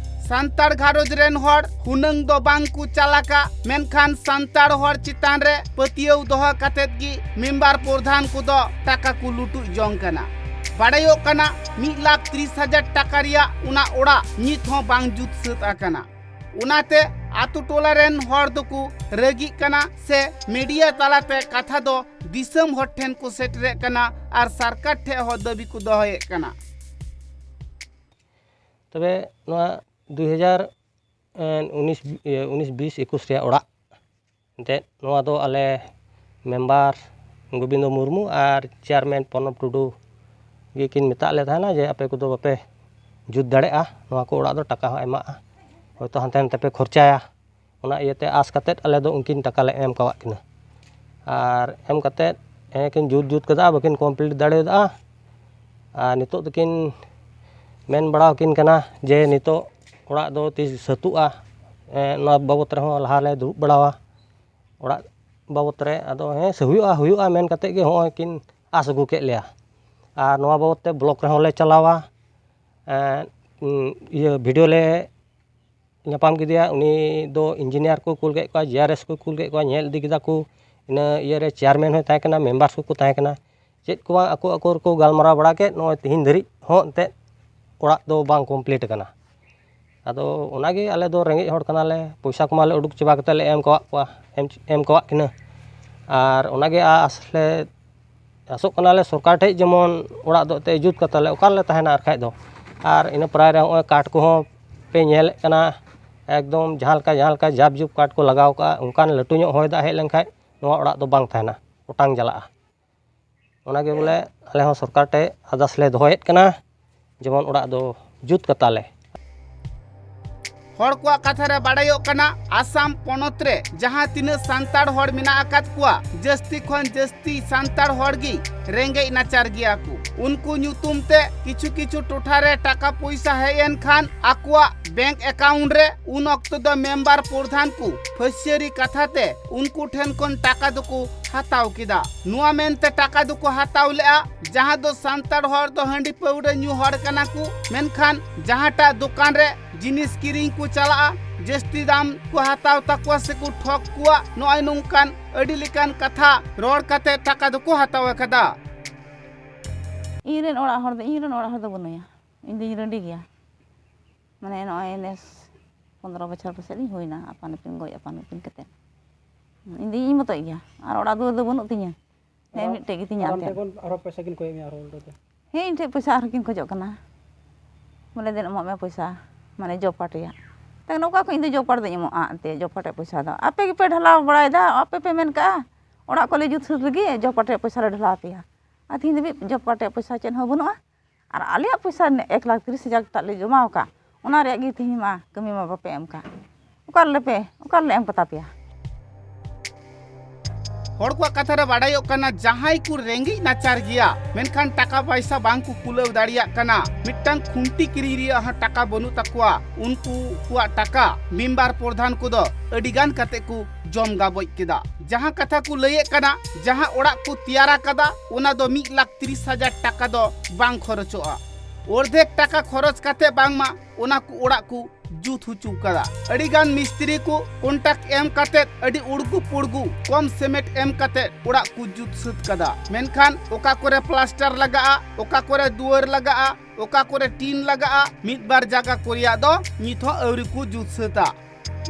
ᱥᱟᱱᱛᱟᱲ ᱜᱷᱟᱨᱚᱸᱡᱽ ᱨᱮᱱ ᱦᱚᱲ ᱦᱩᱱᱟᱹᱝ ᱫᱚ ᱵᱟᱝ ᱠᱚ ᱪᱟᱞᱟᱠᱟ, ᱢᱮᱱᱠᱷᱟᱱ ᱥᱟᱱᱛᱟᱲ ᱦᱚᱲ ᱪᱮᱛᱟᱱ ᱨᱮ ᱯᱟᱹᱛᱭᱟᱹᱣ ᱫᱚᱦᱚ ᱠᱟᱛᱮᱫ ᱜᱮ ᱢᱮᱢᱵᱟᱨ ᱯᱨᱚᱫᱷᱟᱱ ᱠᱚᱫᱚ ᱴᱟᱠᱟ ᱠᱚ ᱞᱩᱴᱩᱡ ᱡᱚᱝ ᱠᱟᱱᱟ᱾ ᱵᱟᱲᱟᱭᱚᱜ ᱠᱟᱱᱟ, ᱢᱤᱫ ᱞᱟᱠᱷ ᱛᱤᱨᱤᱥ ᱦᱟᱡᱟᱨ ᱴᱟᱠᱟ ᱨᱮᱭᱟᱜ ᱚᱱᱟ ᱚᱲᱟᱜ ᱱᱤᱛ ᱦᱚᱸ ᱵᱟᱝ ᱡᱩᱛ ᱥᱟᱹᱛ ᱟᱠᱟᱱᱟ᱾ ᱚᱱᱟᱛᱮ ᱟᱛᱳ ᱴᱚᱞᱟ ᱨᱮᱱ ᱦᱚᱲ ᱫᱚᱠᱚ ᱨᱟᱹᱜᱤᱜ ᱠᱟᱱᱟ ᱥᱮ ᱢᱤᱰᱤᱭᱟ ᱛᱟᱞᱟᱛᱮ ᱠᱟᱛᱷᱟ ᱫᱚ ᱫᱤᱥᱚᱢ ᱦᱚᱲ ᱴᱷᱮᱱ ᱠᱚ ᱥᱮᱴᱮᱨᱮᱫ ᱠᱟᱱᱟ ᱟᱨ ᱥᱚᱨᱠᱟᱨ ᱴᱷᱮᱱ ᱦᱚᱸ ᱫᱟᱹᱵᱤ ᱠᱚ ᱫᱚᱦᱚᱭᱮᱫ ᱠᱟᱱᱟ᱾ ᱛᱚᱵᱮ ᱱᱚᱣᱟ ᱫᱩᱭ ᱦᱟᱡᱟᱨ ᱩᱱᱤᱥ, ᱤᱭᱟᱹ, ᱩᱱᱤᱥ ᱵᱤᱥ ᱮᱠᱩᱥ ᱨᱮᱭᱟᱜ ᱚᱲᱟᱜ, ᱮᱱᱛᱮᱫ ᱱᱚᱣᱟ ᱫᱚ ᱟᱞᱮ ᱢᱮᱢᱵᱟᱨ ᱜᱳᱵᱤᱱᱫᱚ ᱢᱩᱨᱢᱩ ᱟᱨ ᱪᱮᱭᱟᱨᱢᱮᱱ ᱯᱨᱚᱱᱚᱵᱽ ᱴᱩᱰᱩ ᱜᱮᱠᱤᱱ ᱢᱮᱛᱟᱫ ᱞᱮ ᱛᱟᱦᱮᱱᱟ ᱡᱮ ᱟᱯᱮ ᱠᱚᱫᱚ ᱵᱟᱯᱮ ᱡᱩᱛ ᱫᱟᱲᱮᱭᱟᱜᱼᱟ, ᱱᱚᱣᱟ ᱠᱚ ᱚᱲᱟᱜ ᱫᱚ ᱴᱟᱠᱟ ᱦᱚᱸ ᱮᱢᱟᱜᱼᱟ, ᱦᱚᱭᱛᱳ ᱦᱟᱱᱛᱮ ᱱᱟᱛᱮ ᱯᱮ ᱠᱷᱚᱨᱪᱟᱭᱟ᱾ ᱚᱱᱟ ᱤᱭᱟᱹᱛᱮ ᱟᱸᱥ ᱠᱟᱛᱮᱫ ᱟᱞᱮ ᱫᱚ ᱩᱱᱠᱤᱱ ᱴᱟᱠᱟ ᱞᱮ ᱮᱢ ᱠᱟᱣᱟᱫ ᱠᱤᱱᱟ᱾ ᱟᱨ ᱮᱢ ᱠᱟᱛᱮᱫ ᱦᱮᱸ ᱠᱤᱱ ᱡᱩᱛ ᱡᱩᱛ ᱠᱟᱫᱟ, ᱵᱟᱹᱠᱤᱱ ᱠᱚᱢᱯᱞᱤᱴ ᱫᱟᱲᱮᱭᱟᱫᱟ᱾ ᱟᱨ ᱱᱤᱛᱚᱜ ᱫᱚᱠᱤᱱ ᱢᱮᱱ ᱵᱟᱲᱟ ᱟᱹᱠᱤᱱ ᱠᱟᱱᱟ ᱡᱮ ᱱᱤᱛᱚᱜ ᱚᱲᱟᱜ ᱫᱚ ᱛᱤᱥ ᱥᱟᱹᱛᱩᱜᱼᱟ, ᱮᱸ, ᱱᱚᱣᱟ ᱵᱟᱵᱚᱛ ᱨᱮᱦᱚᱸ ᱞᱟᱦᱟ ᱞᱮ ᱫᱩᱲᱩᱵ ᱵᱟᱲᱟᱣᱟ ᱚᱲᱟᱜ ᱵᱟᱵᱚᱛ ᱨᱮ᱾ ᱟᱫᱚ ᱦᱮᱸ, ᱥᱮ ᱦᱩᱭᱩᱜᱼᱟ, ᱦᱩᱭᱩᱜᱼᱟ ᱢᱮᱱ ᱠᱟᱛᱮᱫ ᱜᱮ ᱦᱚᱸᱜᱼᱚᱭ ᱠᱤᱱ ᱟᱥ ᱟᱹᱜᱩ ᱠᱮᱫ ᱞᱮᱭᱟ᱾ ᱟᱨ ᱱᱚᱣᱟ ᱵᱟᱵᱚᱛ ᱛᱮ ᱵᱞᱚᱠ ᱨᱮᱦᱚᱸ ᱞᱮ ᱪᱟᱞᱟᱣᱟ, ᱮᱸ, ᱩᱸ, ᱤᱭᱟᱹ, ᱵᱷᱤᱰᱤᱭᱳ ᱞᱮ ᱧᱟᱯᱟᱢ ᱠᱮᱫᱮᱭᱟ᱾ ᱩᱱᱤ ᱫᱚ ᱤᱧᱡᱤᱱᱤᱭᱟᱨ ᱠᱚ ᱠᱩᱞ ᱠᱮᱫ ᱠᱚᱣᱟ, ᱡᱤ ᱟᱨ ᱮᱥ ᱠᱚ ᱠᱩᱞ ᱠᱮᱫ ᱠᱚᱣᱟ, ᱧᱮᱞ ᱤᱫᱤ ᱠᱮᱫᱟ ᱠᱚ᱾ ᱤᱱᱟᱹ ᱤᱭᱟᱹ ᱨᱮ ᱪᱮᱭᱟᱨᱢᱮᱱ ᱦᱚᱸᱭ ᱛᱟᱦᱮᱸ ᱠᱟᱱᱟ, ᱢᱮᱢᱵᱟᱨ ᱠᱚᱠᱚ ᱛᱟᱦᱮᱸ ᱠᱟᱱᱟ᱾ ᱪᱮᱫ ᱠᱚ ᱵᱟᱝ ᱟᱠᱚ ᱟᱠᱚ ᱨᱮᱠᱚ ᱜᱟᱞᱢᱟᱨᱟᱣ ᱵᱟᱲᱟ ᱠᱮᱫ, ᱱᱚᱜᱼᱚᱭ ᱛᱮᱦᱮᱧ ᱫᱷᱟᱹᱨᱤᱡ ᱦᱚᱸ ᱮᱱᱛᱮᱫ ᱚᱲᱟᱜ ᱫᱚ ᱵᱟᱝ ᱠᱚᱢᱯᱞᱤᱴ ᱟᱠᱟᱱᱟ᱾ ᱟᱫᱚ ᱚᱱᱟᱜᱮ ᱟᱞᱮ ᱫᱚ ᱨᱮᱸᱜᱮᱡ ᱦᱚᱲ ᱠᱟᱱᱟᱞᱮ, ᱯᱚᱭᱥᱟ ᱠᱚᱢᱟᱞᱮ ᱩᱰᱩᱠ ᱪᱟᱵᱟ ᱠᱟᱛᱮᱫ ᱞᱮ ᱮᱢ ᱠᱟᱣᱟᱫ ᱠᱚᱣᱟ, ᱮᱢ, ᱮᱢ ᱠᱟᱣᱟᱫ ᱠᱤᱱᱟᱹ᱾ ᱟᱨ ᱚᱱᱟᱜᱮ ᱟᱥ ᱞᱮ ᱟᱥᱚᱜ ᱠᱟᱱᱟᱞᱮ ᱥᱚᱨᱠᱟᱨ ᱴᱷᱮᱡ ᱡᱮᱢᱚᱱ ᱚᱲᱟᱜ ᱫᱚ ᱮᱱᱛᱮᱫ ᱡᱩᱛ ᱠᱟᱛᱟᱞᱮ, ᱚᱠᱟ ᱨᱮᱞᱮ ᱛᱟᱦᱮᱱᱟ ᱟᱨ ᱠᱷᱟᱡ ᱫᱚ᱾ ᱟᱨ ᱤᱱᱟᱹ ᱯᱨᱟᱭ ᱨᱮ ᱦᱚᱸᱜᱼᱚᱭ ᱠᱟᱴ ᱠᱚᱦᱚᱸ ᱯᱮ ᱧᱮᱞᱮᱫ ᱠᱟᱱᱟ, ᱮᱠᱫᱚᱢ ᱡᱟᱦᱟᱸ ᱞᱮᱠᱟ, ᱡᱟᱦᱟᱸ ᱞᱮᱠᱟ ᱡᱟᱵ ᱡᱩᱵ ᱠᱟᱴ ᱠᱚ ᱞᱟᱜᱟᱣ ᱠᱟᱜᱼᱟ, ᱚᱱᱠᱟᱱ ᱞᱟᱹᱴᱩ ᱧᱚᱜ ᱦᱚᱭ ᱫᱟᱜ ᱦᱮᱡ ᱞᱮᱱᱠᱷᱟᱡ ᱱᱚᱣᱟ ᱚᱲᱟᱜ ᱫᱚ ᱵᱟᱝ ᱛᱟᱦᱮᱱᱟ, ᱚᱴᱟᱝ ᱪᱟᱞᱟᱜᱼᱟ᱾ ᱚᱱᱟᱜᱮ ᱵᱚᱞᱮ ᱟᱞᱮ ᱦᱚᱸ ᱥᱚᱨᱠᱟᱨ ᱴᱷᱮᱡ ᱟᱨᱫᱟᱥ ᱞᱮ ᱫᱚᱦᱚᱭᱮᱫ ᱠᱟᱱᱟ, ᱡᱮᱢᱚᱱ ᱚᱲᱟᱜ ᱫᱚ ᱡᱩᱛ ᱠᱟᱛᱟᱞᱮ᱾ ᱦᱚᱲ ᱠᱚᱣᱟᱜ ᱠᱟᱛᱷᱟ ᱨᱮ ᱵᱟᱲᱟᱭᱚᱜ ᱠᱟᱱᱟ, ᱟᱥᱟᱢ ᱯᱚᱱᱚᱛ ᱨᱮ ᱡᱟᱦᱟᱸ ᱛᱤᱱᱟᱹᱜ ᱥᱟᱱᱛᱟᱲ ᱦᱚᱲ ᱢᱮᱱᱟᱜ ᱟᱠᱟᱫ ᱠᱚᱣᱟ, ᱡᱟᱹᱥᱛᱤ ᱠᱷᱚᱱ ᱡᱟᱹᱥᱛᱤ ᱥᱟᱱᱛᱟᱲ ᱦᱚᱲ ᱜᱮ ᱨᱮᱸᱜᱮᱡ ᱱᱟᱪᱟᱨ ᱜᱮᱭᱟ ᱠᱚ᱾ ᱩᱱᱠᱩ ᱧᱩᱛᱩᱢ ᱛᱮ ᱠᱤᱪᱷᱩ ᱠᱤᱪᱷᱩ ᱴᱚᱴᱷᱟ ᱨᱮ ᱴᱟᱠᱟ ᱯᱚᱭᱥᱟ ᱦᱮᱡ ᱮᱱ ᱠᱷᱟᱱ ᱟᱠᱚᱣᱟᱜ ᱵᱮᱝᱠ ᱮᱠᱟᱣᱩᱱᱴ ᱨᱮ ᱩᱱ ᱚᱠᱛᱚ ᱫᱚ ᱢᱮᱢᱵᱟᱨ ᱯᱨᱚᱫᱷᱟᱱ ᱠᱚ ᱯᱷᱟᱹᱥᱤᱭᱟᱹᱨᱤ ᱠᱟᱛᱷᱟ ᱛᱮ ᱩᱱᱠᱩ ᱴᱷᱮᱱ ᱠᱷᱚᱱ ᱴᱟᱠᱟ ᱫᱚᱠᱚ ᱦᱟᱛᱟᱣ ᱠᱮᱫᱟ᱾ ᱱᱚᱣᱟ ᱢᱮᱱᱛᱮ ᱴᱟᱠᱟ ᱫᱚᱠᱚ ᱦᱟᱛᱟᱣ ᱞᱮᱜᱼᱟ, ᱡᱟᱦᱟᱸ ᱫᱚ ᱥᱟᱱᱛᱟᱲ ᱦᱚᱲ ᱫᱚ ᱦᱟᱺᱰᱤ ᱯᱟᱹᱣᱨᱟᱹ ᱧᱩ ᱦᱚᱲ ᱠᱟᱱᱟ ᱠᱚ, ᱢᱮᱱᱠᱷᱟᱱ ᱡᱟᱦᱟᱸᱴᱟᱜ ᱫᱚᱠᱟᱱ ᱨᱮ ᱡᱤᱱᱤᱥ ᱠᱤᱨᱤᱧ ᱠᱚ ᱪᱟᱞᱟᱜᱼᱟ, ᱡᱟᱹᱥᱛᱤ ᱫᱟᱢ ᱠᱚ ᱦᱟᱛᱟᱣ ᱛᱟᱠᱚᱣᱟ ᱥᱮᱠᱚ ᱴᱷᱚᱠ ᱠᱚᱣᱟ᱾ ᱱᱚᱜᱼᱚᱭ ᱱᱚᱝᱠᱟᱱ ᱟᱹᱰᱤ ᱞᱮᱠᱟᱱ ᱠᱟᱛᱷᱟ ᱨᱚᱲ ᱠᱟᱛᱮ ᱴᱟᱠᱟ ᱫᱚᱠᱚ ᱦᱟᱛᱟᱣ ᱟᱠᱟᱫᱟ᱾ ᱤᱧ ᱨᱮᱱ ᱚᱲᱟᱜ ᱦᱚᱲ ᱫᱚ, ᱤᱧ ᱨᱮᱱ ᱚᱲᱟᱜ ᱦᱚᱲ ᱫᱚ ᱵᱟᱹᱱᱩᱭᱟ᱾ ᱤᱧ ᱫᱩᱧ ᱨᱟᱺᱰᱤ ᱜᱮᱭᱟ᱾ ᱢᱟᱱᱮ ᱱᱚᱜᱼᱚᱭ ᱱᱮᱥ ᱯᱚᱱᱫᱽᱨᱚ ᱵᱚᱪᱷᱚᱨ ᱯᱟᱥᱮᱡ ᱞᱤᱧ ᱦᱩᱭᱱᱟ ᱟᱯᱟᱱ ᱟᱹᱯᱤᱱ, ᱜᱚᱡ ᱟᱯᱟᱱ ᱟᱹᱯᱤᱱ ᱠᱟᱛᱮᱫ᱾ ᱤᱧ ᱫᱚ ᱤᱧ ᱢᱚᱛᱚᱡ ᱜᱮᱭᱟ, ᱟᱨ ᱚᱲᱟᱜ ᱫᱩᱣᱟᱹᱨ ᱫᱚ ᱵᱟᱹᱱᱩᱜ ᱛᱤᱧᱟᱹ᱾ ᱦᱮᱸ, ᱟᱨ ᱢᱤᱫᱴᱮᱡ ᱜᱮᱛᱤᱧᱟ ᱟᱨ ᱟᱢ ᱮᱱᱛᱮᱫ᱾ ᱴᱷᱮᱱ ᱠᱷᱚᱱ ᱟᱨᱦᱚᱸ ᱯᱚᱭᱥᱟ ᱠᱤᱱ ᱠᱚᱭᱮᱫ ᱢᱮᱭᱟ ᱟᱨᱦᱚᱸ ᱩᱞᱴᱟᱹ ᱛᱮ? ᱦᱮᱸ, ᱤᱧ ᱴᱷᱮᱱ ᱯᱚᱭᱥᱟ ᱟᱨᱦᱚᱸ ᱠᱤᱱ ᱠᱷᱚᱡᱚᱜ ᱠᱟᱱᱟ, ᱵᱚᱞᱮ ᱫᱮᱱ ᱮᱢᱚᱜ ᱢᱮ ᱯᱚᱭᱥᱟ, ᱢᱟᱱᱮ ᱡᱚᱵ ᱠᱟᱨᱰ ᱨᱮᱭᱟᱜ᱾ ᱛᱟᱦᱞᱮ ᱚᱠᱟ ᱠᱷᱚᱱ ᱤᱧ ᱫᱚ ᱡᱚᱵ ᱠᱟᱨᱰ ᱫᱚᱧ ᱮᱢᱚᱜᱼᱟ ᱮᱱᱛᱮᱫ? ᱡᱚᱵ ᱠᱟᱨᱰ ᱨᱮᱭᱟᱜ ᱯᱚᱭᱥᱟ ᱫᱚ ᱟᱯᱮ ᱜᱮᱯᱮ ᱰᱷᱟᱞᱟᱣ ᱵᱟᱲᱟᱭᱮᱫᱟ, ᱟᱯᱮ ᱯᱮ ᱢᱮᱱ ᱠᱟᱜᱼᱟ ᱚᱲᱟᱜ ᱠᱚᱞᱮ ᱡᱩᱛ ᱥᱟᱹᱛ ᱞᱟᱹᱜᱤᱫ, ᱡᱚᱵ ᱠᱟᱨᱰ ᱨᱮᱭᱟᱜ ᱯᱚᱭᱥᱟ ᱞᱮ ᱰᱷᱟᱞᱟᱣ ᱟᱯᱮᱭᱟ, ᱟᱨ ᱛᱮᱦᱮᱧ ᱫᱷᱟᱹᱵᱤᱡ ᱡᱚᱵ ᱠᱟᱨᱰ ᱨᱮᱭᱟᱜ ᱯᱚᱭᱥᱟ ᱪᱮᱫ ᱦᱚᱸ ᱵᱟᱹᱱᱩᱜᱼᱟ᱾ ᱟᱨ ᱟᱞᱮᱭᱟᱜ ᱯᱚᱭᱥᱟ ᱮᱠ ᱞᱟᱠᱷ ᱛᱤᱨᱤᱥ ᱦᱟᱡᱟᱨ ᱴᱟᱜ ᱞᱮ ᱡᱚᱢᱟ ᱟᱠᱟᱫ, ᱚᱱᱟ ᱨᱮᱭᱟᱜ ᱜᱮ ᱛᱮᱦᱮᱧ ᱢᱟ ᱠᱟᱹᱢᱤ ᱢᱟ ᱵᱟᱯᱮ ᱮᱢ ᱠᱟᱜ᱾ ᱚᱠᱟ ᱨᱮᱞᱮ ᱯᱮ, ᱚᱠᱟ ᱨᱮᱞᱮ ᱮᱢ ᱠᱟᱛᱟ ᱯᱮᱭᱟ? ᱦᱚᱲ ᱠᱚᱣᱟᱜ ᱠᱟᱛᱷᱟ ᱨᱮ ᱵᱟᱰᱟᱭᱚᱜ ᱠᱟᱱᱟ, ᱡᱟᱦᱟᱸᱭ ᱠᱚ ᱨᱮᱸᱜᱮᱡ ᱱᱟᱪᱟᱨ ᱜᱮᱭᱟ, ᱢᱮᱱᱠᱷᱟᱱ ᱴᱟᱠᱟ ᱯᱟᱭᱥᱟ ᱵᱟᱝ ᱠᱚ ᱠᱩᱞᱟᱹᱣ ᱫᱟᱲᱮᱭᱟᱜ ᱠᱟᱱᱟ, ᱢᱤᱫᱴᱟᱝ ᱠᱷᱩᱱᱴᱤ ᱠᱤᱨᱤᱧ ᱨᱮᱭᱟᱜ ᱦᱚᱸ ᱴᱟᱠᱟ ᱵᱟᱹᱱᱩᱜ ᱛᱟᱠᱚᱣᱟ, ᱩᱱᱠᱩ ᱠᱚᱣᱟᱜ ᱴᱟᱠᱟ ᱢᱮᱢᱵᱟᱨ ᱯᱨᱚᱫᱷᱟᱱ ᱠᱚᱫᱚ ᱟᱹᱰᱤ ᱜᱟᱱ ᱠᱟᱛᱮ ᱠᱚ ᱡᱚᱢ ᱜᱟᱵᱚᱡ ᱠᱮᱫᱟ᱾ ᱡᱟᱦᱟᱸ ᱠᱟᱛᱷᱟ ᱠᱚ ᱞᱟᱹᱭᱮᱫ ᱠᱟᱱᱟ, ᱡᱟᱦᱟᱸ ᱚᱲᱟᱜ ᱠᱚ ᱛᱮᱭᱟᱨ ᱟᱠᱟᱫᱟ, ᱚᱱᱟ ᱫᱚ ᱢᱤᱫ ᱞᱟᱠᱷ ᱛᱤᱨᱤᱥ ᱦᱟᱡᱟᱨ ᱴᱟᱠᱟ ᱫᱚ ᱵᱟᱝ ᱠᱷᱚᱨᱚᱪᱚᱜᱼᱟ᱾ ᱚᱨᱫᱷᱮᱠ ᱴᱟᱠᱟ ᱠᱷᱚᱨᱚᱪ ᱠᱟᱛᱮ ᱵᱟᱝᱢᱟ ᱚᱱᱟ ᱠᱚ ᱚᱲᱟᱜ ᱠᱚ ᱡᱩᱛ ᱦᱚᱪᱚ ᱠᱟᱫᱟ᱾ ᱟᱹᱰᱤ ᱜᱟᱱ ᱢᱤᱥᱛᱨᱤ ᱠᱚ ᱠᱚᱱᱴᱟᱠᱴ ᱮᱢ ᱠᱟᱛᱮ ᱟᱹᱰᱤ ᱩᱲᱜᱩ ᱯᱩᱲᱜᱩ ᱠᱚᱢ ᱥᱤᱢᱮᱱᱴ ᱮᱢ ᱠᱟᱛᱮ ᱚᱲᱟᱜ ᱠᱚ ᱡᱩᱛ ᱥᱟᱹᱛ ᱠᱟᱫᱟ᱾ ᱢᱮᱱᱠᱷᱟᱱ ᱚᱠᱟ ᱠᱚᱨᱮ ᱯᱞᱟᱥᱴᱟᱨ ᱞᱟᱜᱟᱜᱼᱟ, ᱚᱠᱟ ᱠᱚᱨᱮ ᱫᱩᱣᱟᱹᱨ ᱞᱟᱜᱟᱜᱼᱟ, ᱚᱠᱟ ᱠᱚᱨᱮ ᱴᱤᱱ ᱞᱟᱜᱟᱜᱼᱟ, ᱢᱤᱫ ᱵᱟᱨ ᱡᱟᱭᱜᱟ ᱠᱚ ᱨᱮᱭᱟᱜ ᱫᱚ ᱱᱤᱛ ᱦᱚᱸ ᱟᱹᱣᱨᱤ ᱠᱚ ᱡᱩᱛ ᱥᱟᱹᱛᱟ᱾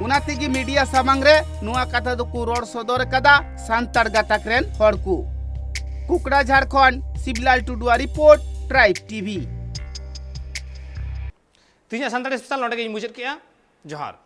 ᱚᱱᱟ ᱛᱮᱜᱮ ᱢᱤᱰᱤᱭᱟ ᱥᱟᱢᱟᱝ ᱨᱮ ᱱᱚᱣᱟ ᱠᱟᱛᱷᱟ ᱫᱚᱠᱚ ᱨᱚᱲ ᱥᱚᱫᱚᱨ ᱠᱟᱫᱟ ᱥᱟᱱᱛᱟᱲ ᱜᱟᱛᱟᱠ ᱨᱮᱱ ᱦᱚᱲ ᱠᱚ᱾ ᱠᱩᱠᱲᱟ ᱡᱷᱟᱲᱠᱷᱚᱸᱰ, ᱥᱤᱵᱞᱟᱞ ᱴᱩᱰᱩᱣᱟᱜ ᱨᱤᱯᱳᱨᱴ, ᱴᱨᱟᱭᱤᱵᱽ ᱴᱤᱵᱷᱤ᱾ ᱛᱮᱦᱮᱧᱟᱜ ᱥᱟᱱᱛᱟᱲᱤ ᱥᱯᱮᱥᱟᱞ ᱱᱚᱰᱮ ᱜᱮᱧ ᱢᱩᱪᱟᱹᱫ ᱠᱮᱜᱼᱟ᱾ ᱡᱚᱦᱟᱨ᱾